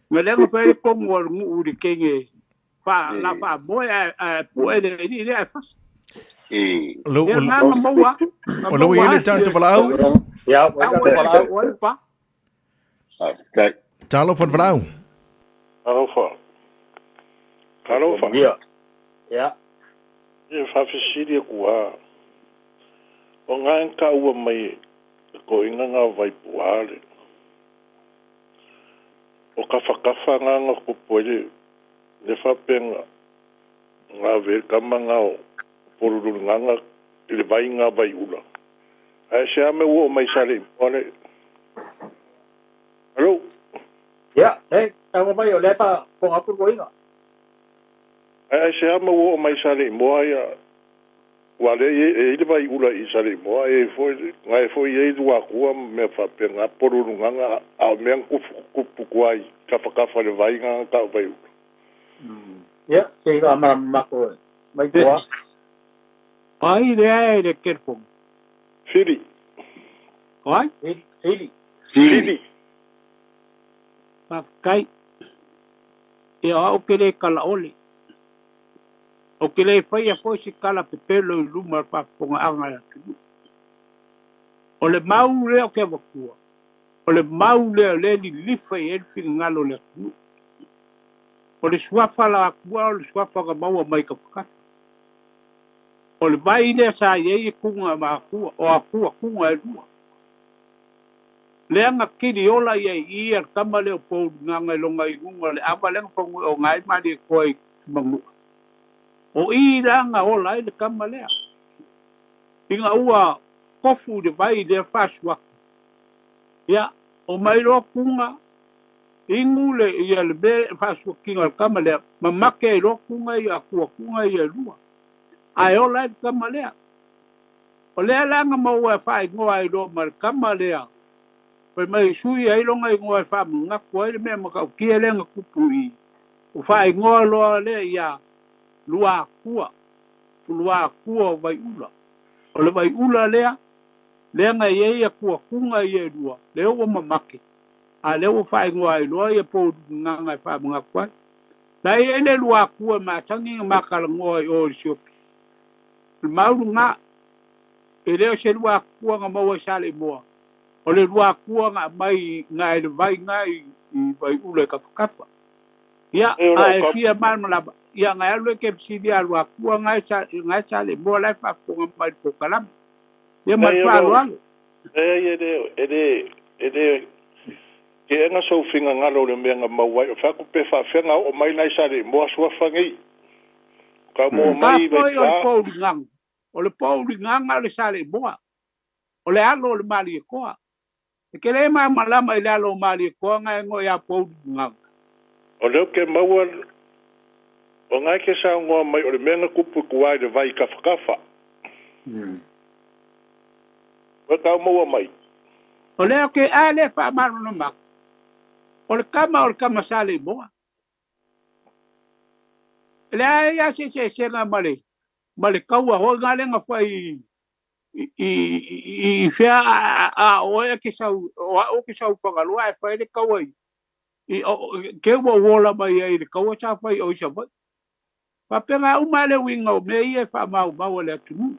Nga lea nga whai le kongo o le ngu le kenge wha, la wha moe a pue le ni lea e fasi. I. Lo Lea ngā nga maua. Nga o lo maua i le asi tatou e. valaau. Ia, ua Au tatou e valaau. o e pa. Okay. Talofa le valaau. Alofa. Alofa. Ia. Ia. E faafesili aku a. O ngā ka ua mai e ko inga ngā vaipuā le. O kafakafa ngā ngā kupu le le whapenga ngā ve kama ngā o poruru ngā ngā le vai ngā vai ula. Ai se ame ua o mai sale i moa le. Alo? Ia, e, tau mai o lea faafofoga atu le koiga. Ai se ame ua o mai sale i moa ia. Ua le e i le vai ula i sale i moa e foi ngai foi e lua kua me whapenga poruru ngā ngā a mea kupu kupu kuai kafakafa le vai ngā ka vai ula. Ia, se i faamalamalama mai tua. Ai lea e le kerpong. Fili. Ai? Fili. Fili. Fili. Whakakai. Ia au ke le kala ole. O ke le whai a foi se kala pepelo i luma whakaponga anga ya tunu. O le mau lea o ke wakua. O le mau lea le li lifa i elfi ngalo le tunu. O le suafa la akua o le suafa ka maua mai ka whakata. O le vai lea sa i ei kunga ma akua, o akua kunga e lua. Lea nga kiri ola ia i ia kama leo pou nganga i longa i ngunga le awa lea nga o ngai mali e koe i mangua. O i la nga ola i le kama lea. Inga ua kofu le vai lea fasuaku. Ia, o mai loa kunga, ingu le ia le me fasuakinga le kama lea, mamake i loa kunga i akua kunga ia lua. Ae ola i le kama lea. O lea la nga maua e whaingoa i loa ma le kama lea. Fai mai sui ai longa ingoa e whamangaku ai le mea makaukia lea nga kupu i. O whaingoa loa lea ia lua akua. Lua akua o vai ula. O le vai ula lea, lea nga iei akua kunga ia lua. Lea ua mamake. A lea ua whaingoa ai loa ia pou nganga e whamangaku ai. La ia ele lua akua ma tangi nga makalangoa i o i siopi. Le mauru ngā E le o se lua akua na maua i Saleimoa. O le lua akua na aumai na e le vai na i Vaiula i Kafakafa. Ia, a e fia malamalama, ia na e alu e ke fesili a lua akua na e Saleimoa la e faafofoga mai i le polokalame. Ia ma le faaaloalo. Leai e le keena sou finagalo i le mea na maua ai. O fai atu pe faafefea na oo mai nai Saleimoa suafa nei. Ka maua mai i Vaipā. O le pouligaga. O le pouligaga o le Saleimoa. O le alo o le Malietoa. E te le malamalama i le alo o Malietoa na e igoa ia Pouligaga. O lea ou te maua, o na e te saunoa mai o le mea na tupu i tua i le vai kafakafa. Ua tau maua mai. O lea ou te a lea faamalamalama atu. O le tama o le tama Saleimoa. E leai lava se eseesega ma le ma le taua foi na lea na fai i fea a oe e ke sau, o au ke sau Fagaloa ae fai le taua i ke ua ou ola mai ai i le taua sa fai o i Savaii. Faapena uma le uiga o mea ia e faamaumau a le atunuu.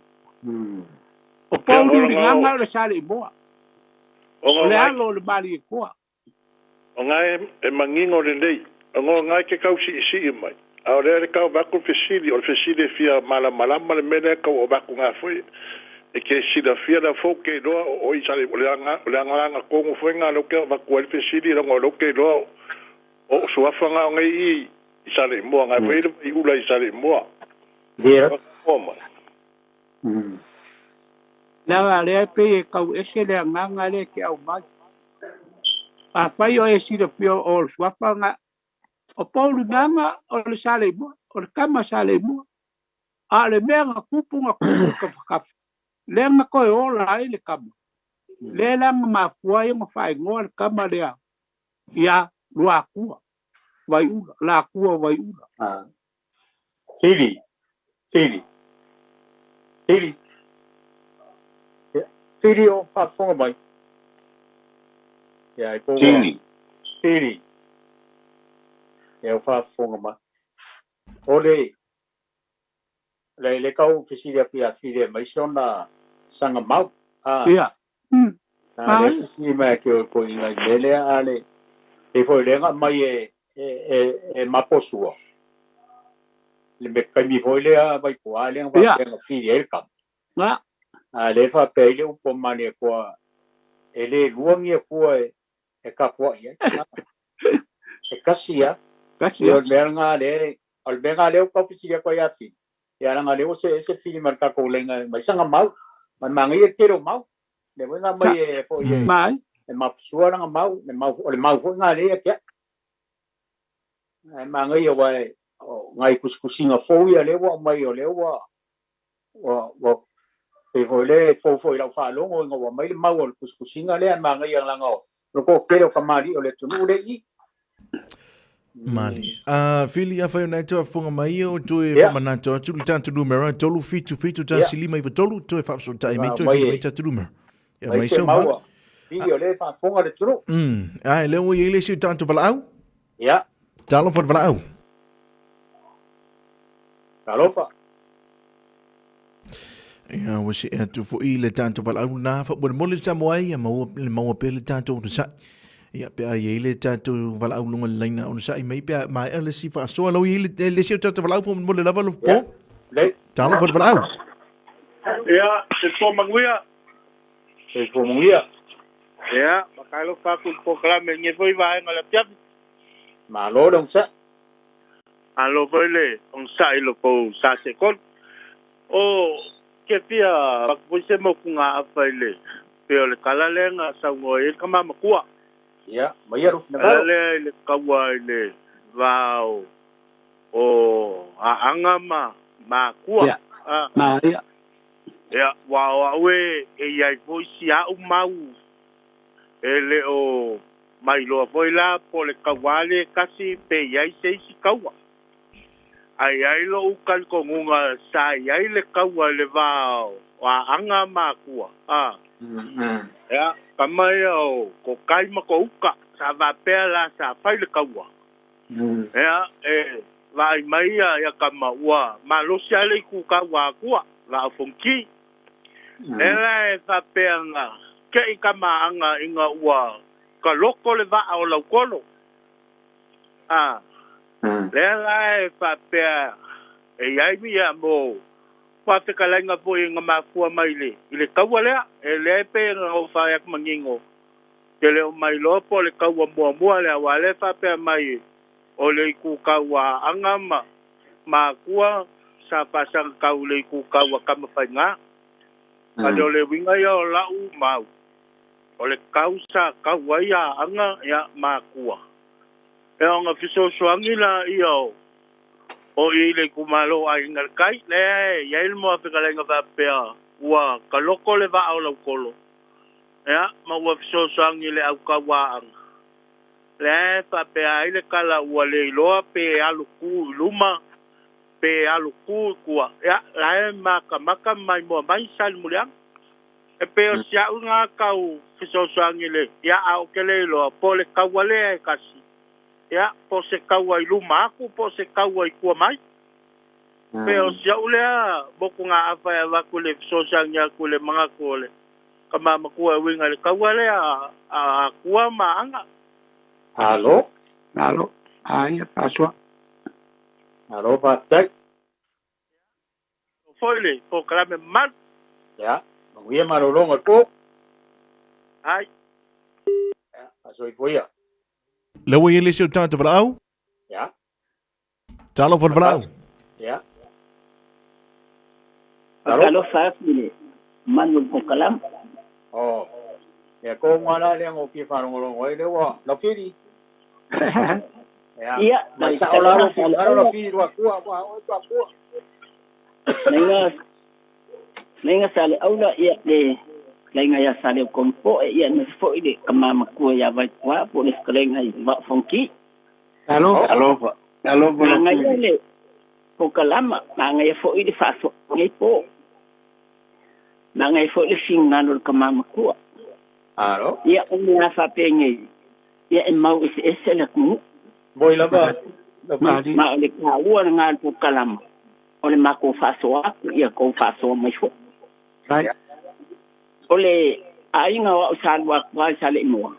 O Pouliuligaga o le Saleimoa. O le alo o le Malietoa. O nga e manino lelei, o nga e ke tau siisii mai. A o lea le tau avatu le fesili, o le fesili e fia malamalama le mea lea e tau avatu nga foi, e ke silafia lea foi ou te iloa o i o le agaga tonu foi nga lea ou te avatu ai le fesili, leaga o lea ou te iloa o suafa nga o nei i i Saleimoa, nga foi le vaiula i Saleimoa. Ia. Mai. Leaga lea e pei e tau ese le agaga lea e te aumai. Afai o e silafia o le suafa na, o Pouligaga o le Saleimoa, o le tama Saleimoa. A o le mea na tupu na tupu i kafakafa, lea na toe ola ai le tama. Lea la na mafua ai ona faaigoa le tama lea ia Luatua Vaiula, Latua Vaiula. Fili, Fili, Fili. Fili o faafofoga mai. Ia, e po Fili. Fili. Ia, o faafofoga mai. O le le kau fesili atu ia Fili e mai se ona saga mau. Ia. Na le fesili mai ke o ko inga i mele a le e foi lenga mai e maposua. Le me kaimi foi lea vai po a lenga va penga Fili e le kama. A le fa pe ile upo mani koa e le luangi kua e kapua ia. E kasi ia. Kasi ia. O le mea nga le o le mea nga le o kau fesili atu ia Fili. Ia langa le o se Fili ma le tatou lenga mai sanga mau. Mai mangai e tele o mau. Le foi nga mai e foi e Mai. E mapusua langa mau, le mau o le mau foi nga le ia kia. Ai mangai o wai o ngai kusikusinga fou ia le ua mai o le ua ua pe foi le fou foi lau faalogo ina ua mai le mau o le kusikusinga lea mangai langa o lo ko kele o kamali o le atunuu le i. Mali. Fili, afai o nai toa funga mai o toe whamanato atu le tātou numera 377 1 5 9 3 toe whaapsotai mai toe vili mai tātou numera. Ia mai mai se sau mau. Maua. Fili o le faafofoga le atunuu. Ai, lea ua i ai le isi o tātou valaau. Ia. Talofa le valaau. Talofa. Ia, ua see atu foi le tātou valaau na faamolemole sa mo ai, ia maua le maua pea le tātou onosai. Ia, pe a i ai le tātou valaau luga o le laina onosai mai pe a maea le isi faasoa. Lau i ai le isi o tātou valaau faamolemole lava lo Ia. po. Lei. Talofa le valaau. Ia, soifua manuia. Soifua manuia. Ia, faatalofa atu i le polokalame i lenei foi vaega o le afiafi. Malo le onosai. Malo foi le onosai i lo tou sa seʻetolu. O ke fia avatu foi se motugaafa i le pei o le tala lea na saunoa ai le tama matua. Ia, mai ia lou Tala finagalo. lea i le taua i le va o Aana ma Akua. Ia. Ma ia. Ia, ua o au e i ai foi si a'u mau e le o mailoa foi la po o le tauā lea tasi pe i ai se isi taua. Ae i ai lo'u talitonuga sa i ai le taua i le va o Aana ma Akua. Ia, tama ia o ko kai ma ko uka, sa faapea la sa fai le taua. Ia, e vaai mai ia ia tama ua malosi lava le itu taua a Akua, vaa o Fonoti. Lea la e faapea na te'i tamaaga ina ua kaloko le vaa o lautolo. A, lea la e faapea e i ai ia mo faafetalaiga foi na mafua mai i le taua lea. E lea e pei ona ou fai atu manino, ke le o mailoa po o le taua muamua lea, aua lea e faapea mai o le itu taua a Aana ma Makua sa faasagatau i le itu taua Tamafaiga. Ale o le uiga ia o lau mau, o le tau sa tau ai Aana ia Makua. E ona fesoasoani la ia o i le itumalo o Aiga i le Tai, lea e i ai le muafetalaiga faapea ua kaloko le vaa o lautolo, ia, ma ua fesoasoani i le autauaaga. Lea e faapea ai le tala ua le iloa pe alu tu i luma, pe alu tu i tua, ia, la e matamata ma maimoa mai Salemuliaga. E pei o si au lena tau fesoasoani le, ia, a o ke le iloa, po o le taua lea e kasi, ia, po o se taua i luma atu, po o se taua i tua mai. Pe o si au lea motugaafa e avatu i le fesoasoani atu i le manatu o le tama matua e uiga i le taua lea a Atua ma Aana. Malo. Malo. Aia faasoa. Malo faafetai. Foi le polokalame mamalu. Ia, manuia malologa o le po. Ai. Ia, faasoifua ia. Lea ua i ai le isi o le tagata valaau. Ia. Talofa le valaau. Ia. Talofa atu i le mamalu o le polokalame. Oh. Ia ko ngā la lea ngō fia whārongolongo ai lea ua Laufili. Ia. Ia, Ma sa o lalo fi ngaro Laufili lua kua ua o tua kua. Lainga sa le aula ia le lainga ia sa le kompo e ia na foi le kamama kua ia vai kua po le fetalaiga i Vaafonki. Alofa. Alofa. Alofa Manaia Laufili. le polokalama, manaia foi le faasoa nei po. Manaia foi le finagalo o le kamama kua. Alo. Ia o mea faapenei, ia e mau eseese le atunuu. Moi lava Laufili. Mali. Ma o le taua lena o le polokalama, o le matou faasoa atu, ia tou faasoa mai foi. Vai. O le aiga o au sa alu atu ai sa le imoa.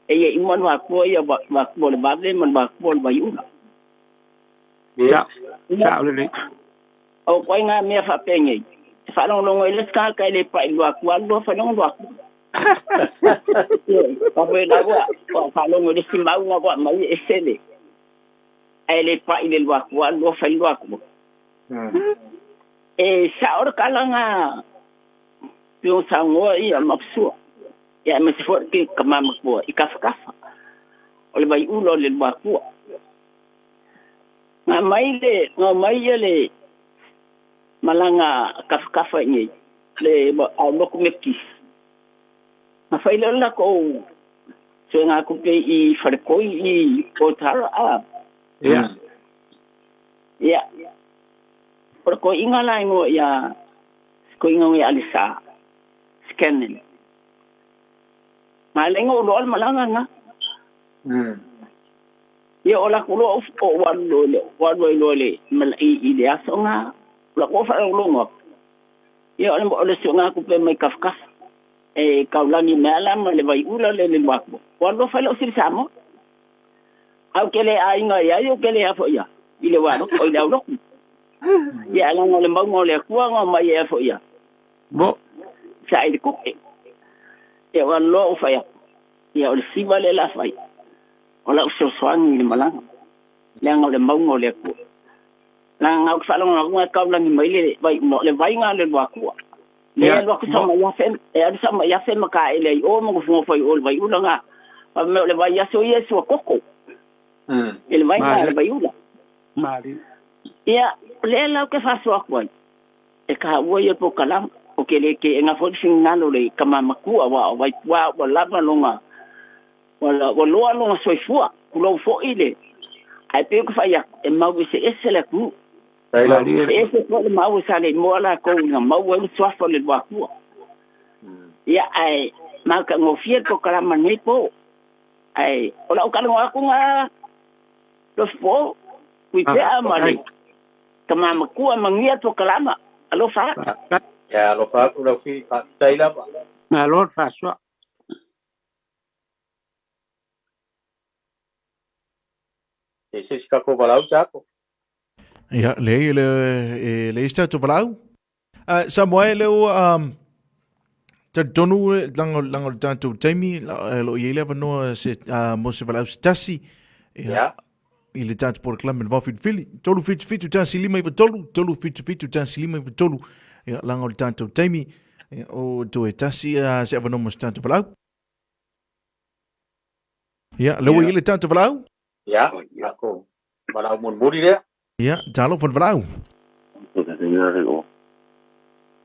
E ia ima le vakua ia vakua o le vave ma le vakua o le vaiula. Ia. Ia, sao lelei. O koe ngā mea faapenei. E faalogologo ai le isi tagata e le pai i le vakua alu loa failoga le vakua. Ioe, faapea la ua ua faalogo i le isi mau na ua aumai e ese le ae le pai i le vakua alu loa fai le vakua. E sao le tala na pei ona saunoa ia Mapusua. Ia aemaise foi le tama matua i kafakafa. O le vaiula o le luakua. Na mai le na mai ia le malaga kafakafa i nei le au loku meptis. Na fai lea o le latou suegatupe i Falekoi i Otara a. Ia. Ia. O le toeaina la igoa ia toeaina ia Alesa Scanlon. Ma le igoa o loa le malaga lena. Ia o latou loa o alu loa i le o alu ai loa i le i le aso lena. O latou faalogologo atu. Ia o le suegatupe mai kafakafa. E kaulagi mai ala ma le vaiula le le luakua. O alu loa fai lea o sili Samoa. Au ke le aiga i ai o ke le afo ia i le walo o i le auloku. Ia leaga o le mauga o le Atua na omai ai afo ia. Mo. Sa i le kupe. Ia o alu loa ou fai atu. Ia o le siva lea la fai. O lau fesoasoani i le malaga. Leaga o le mauga o le Atua. Leaga ou te faalogologo atu e kaulagi mai le vai o le vaiga le luakua. Le Ia. alu atu Mo. sa mai afe, e alu sa mai afe ma ka ele ai o ma gofogofo ai o le vaiula nga. Pa me o le vai aso ia e sua koko. E le vaiga Mali. le vaiula. Mali. Ia, o lea lau ke faasoa atu ai. E taua ia polokalama. O ke le ke enga foi le finagalo le tama matua aua o Vaipua ua lava loga ua loa loga soifua. Tulou foi le ae pei o ke fai atu e mau eseese le atunuu. Tai la. Mali. E ese foi le mau e sa le imoa lakou ina maua ai le suafa o le luakua. Ia ae matagofie le polokalama lenei po. Ae o lau talanoa atu ga Lofipo, Tuipea ma le Faafetai. tama matua manuia le polokalama. Alofa atu. Faafetai. Ia alofa atu Laufili, faafetai lava. Malo le faasoa. E se isi tatou valaau Sako. Ia, leai, e le, e leai se tatou valaau. Samoa e le ua talitonu langa langa o le tatou taimi lo i ai le avanoa se mo se valaau se tasi. Ia. I le tatou polokalame le Vaofilifili. 377 1593, 377 1593. Ia, langa o le tatou taimi. Ia, o toe tasi se avanoa mo se tatou valaau. Ia, lea ua i ai le tatou valaau. Ia, tatou valaau mulimuli lea. Ia, talofa le valaau.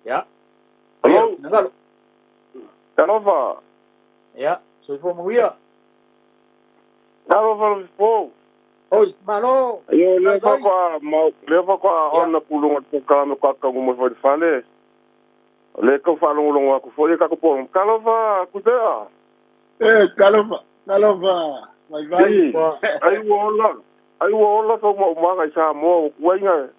Ia. Hello. Finagalo. Talofa. Ia, soifua manuia. Talofa le fofo. Oi, malo. Io lea faatoa mau, lea faatoa on atu i luga o le polokalame o tatou mai foi i le fale. O lea e tau faalogologo atu foi e tatou polokalame. Talofa Tuipea. E, talofa, talofa, vai vai. Ai ua ola, ai ua ola tou maumaga i Samoa ua tuai na.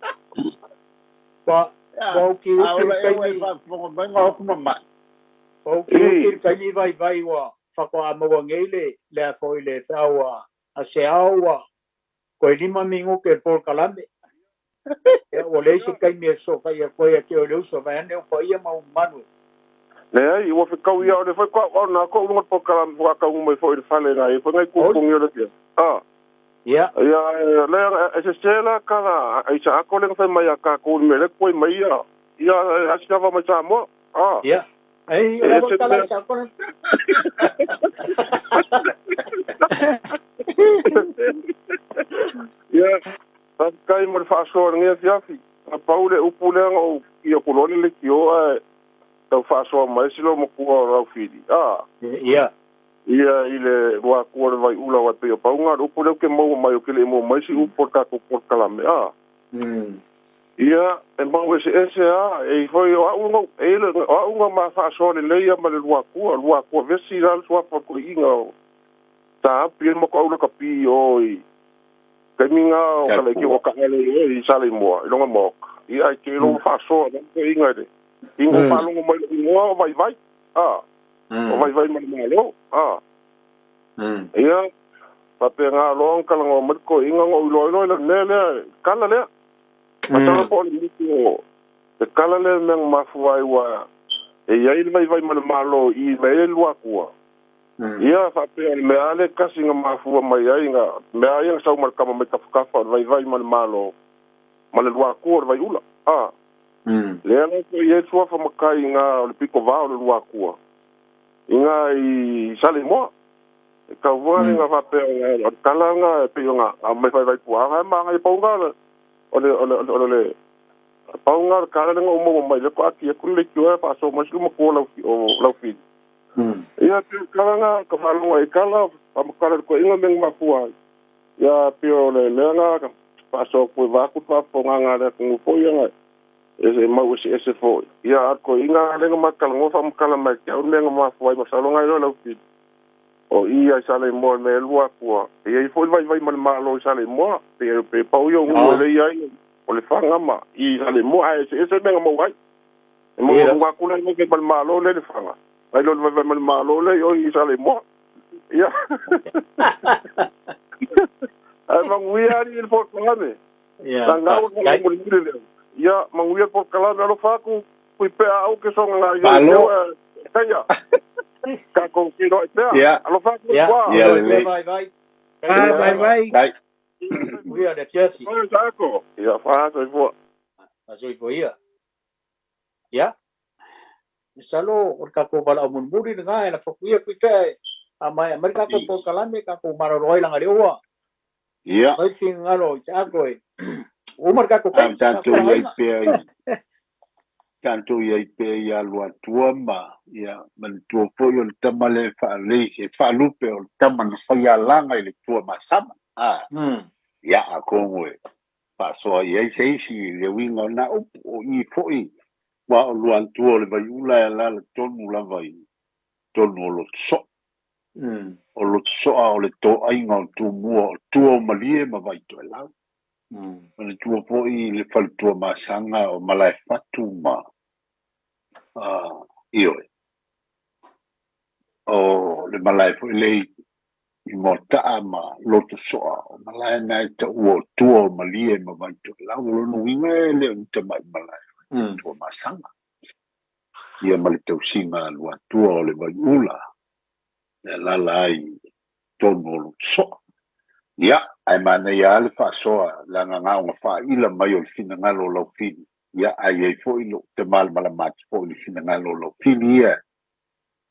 Ua, ua uki uki le taimi. Faafofoga mai ga oku mamai. Ua uki uki le taimi vai vai ua faatoa maua nei le le a foi le feau a a se ao ua toe 5 minute o le polokalame. Ia, ua leai se taimi e fesootai atu ai ia te oe le uso, vaeane o paia ma mamalu. Leai, ua fetau ia o le foi kwa o na ko lunga polokalame faatoa taunuu mai foi i le fale na i foi ngai kukugi o le fia. Ah. Ia. Ia le e se se la kala ai sa ako le fai mai a ka ko me le koi mai ia. Ia a si ava mai Samoa. Ah. Ia. Ai, o la kala i sa ko. Ia, faafetai mo le faasoa i lenei afiafi. Na pau le upu lea na ou ia ku loa le leitio ae tau faasoa mai si lou matua o Laufili. A. Ia. Ia i le luatua o le Vaiula aua e pei o pauga le upu lea ou te maua mai ou te le i maua mai si upu o le tatou polokalame. A. Ia, e mau eseese a, e i foi o au na, e le, o au na ma faasoa lelei ia ma le luatua, luatua vesi la le suafa o le toeaina o Taapi e matou au lakapi i o i taimi na o Kalaiti ua taele i o i Saleimoa i lona maota. Ia ai te iloa faasoa na toeaina i le ingo faalogo mai lou igoa o Vaivai, a, o Vaivai ma le Malo, a. Ia, faapena loa ona talanoa mai le toeaina na ou iloa ai loa i le mea lea, le kala lea. Masalo po o le mutu o le kala lea mea na mafua ai ua e i ai le vaivai ma le Malo i mai ai le Luatua. Ia, faapea o le mea lava lea tasi na mafua mai ai na mea ia na sau ma le tama mai tafatafa o le vaivai ma le Malo ma le Luatua o le Vaiula. A, lea la foi i ai le suafa matai i na o le pitovao o le Luatua i na i Saleimoa. E tau foi le na faapea o le tala na e pei ona aumai faivaipuaaga e magaia pauga o le o le o le pauga o le kala lea na ou maua mai lea faaatia atu le leitio e faasoa mai si matua lau o Laufili. Ia pei o le tala na ka faalogo ai i tala faamatala i le toeaina mea na mafua ai. Ia pei o le mea na faasoa atu ai vaeatu le faafofogaaga a le atunuu foi ia na e mau eseese foi. Ia a o le toeaina lea na ma talanoa faamatala mai ia te au le mea na mafua ai masalo na iloa Laufili. O i ai Saleimoa i mea e lua atua. E i ai foi le vaivai ma le Malo i Saleimoa. Pe, pe pau ia o nuu e le i ai o Lefaga ma i Saleimoa, ae eseese mea na maua ai. E maua luga atu le vaivai ma le Malo lea i Lefaga, nai lo le vaivai ma le Malo lea i o i Saleimoa. Ia. Ae manuia alii i le polokalame. Ia, Lagau le faafetai. mulimuli lea. Ia, manuia le polokalame. Alofa atu, Puipea au ke soga ngā ioi Malo. teo e taia. Tatou feiloai pea. Ia. Alofa atu le Ia, tua. Ia feiloai pea lelei. vai vai. Vai vai vai. Tai. Manuia le afiafi. Oi, Sako. Ia, faasoifua. Faasoifua ia. Ia, masalo o le tatou valaau mulimuli lena e lafo atu ia Puipea e faamaea mai le tatou polokalame, tatou malolo ai leaga o lea ua Ia. mai finagalo i Saako e ua uma le tatou A taimi, tatou i ai faafofogaaga. pea i tatou i ai pea ia Luatua ma ia manatua foi o le tama lea e faalelei e faalupe o le tama na faialaga i le Tuamasaga. A, ia atonu e faasoa i ai se isi i le uiga o na upu o i foi ua o Luatua o le Vaiula e alaala tonu lava i tonu o Lotosoa. O Lotosoa o le toaiga o Tumua o tua o Malie ma Vaitoelau. Manatua foi le faletua masaga o Malaefatu ma Ioe. O le malae foi lea i Moataa ma Lotosoa, o malae na e taua o tua o Malie ma Vaitoelau. O lona uiga e le o ni tamai malae o le Tuamasaga. Ia ma le tausiga a Luatua o le Vaiula e alaala ai i totonu o Lotosoa. Ia, ae manaia lava le faasoa leaga na ona faaila mai o le finagalo o Laufili, ia, ae i ai foi lou te malamalama atu foi i le finagalo o Laufili ia,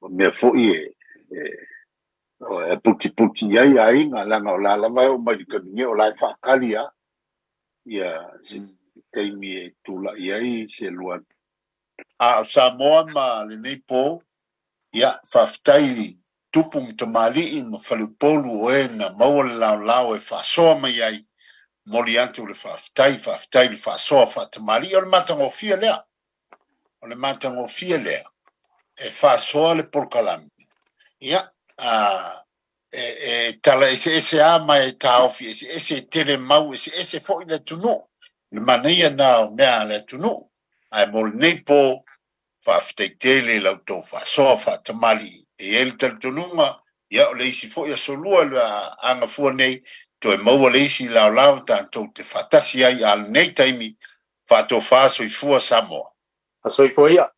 o mea foi e, e, e putiputi i ai aiga, leaga o la lava e oo mai i le taimi nei, o la e faatali lava ia se taimi e tulai ai se lua. A o Samoa ma lenei po, ia, faafetai i tupu ma tamalii ma faleupolu o e na maua le laolao e faasoa mai ai, momoli atu le faafetai, faafetai i le faasoa faatamalii. O le matagofie lea, o le matagofie lea e faasoa le polokalame. Ia, a, e, e tala eseese lava ma e taofi eseese, e tele mau eseese foi le atunuu. Le manaia na o mea a le atunuu. Ae mo lenei po, Faafetai tele i la outou faasoa faatamalii. E i ai le talitonuga, ia o le isi foi aso lua le agafua nei, toe maua le isi laolao tatou te faatasi ai a lenei taimi, faatofa soifua Samoa. A soifua ia.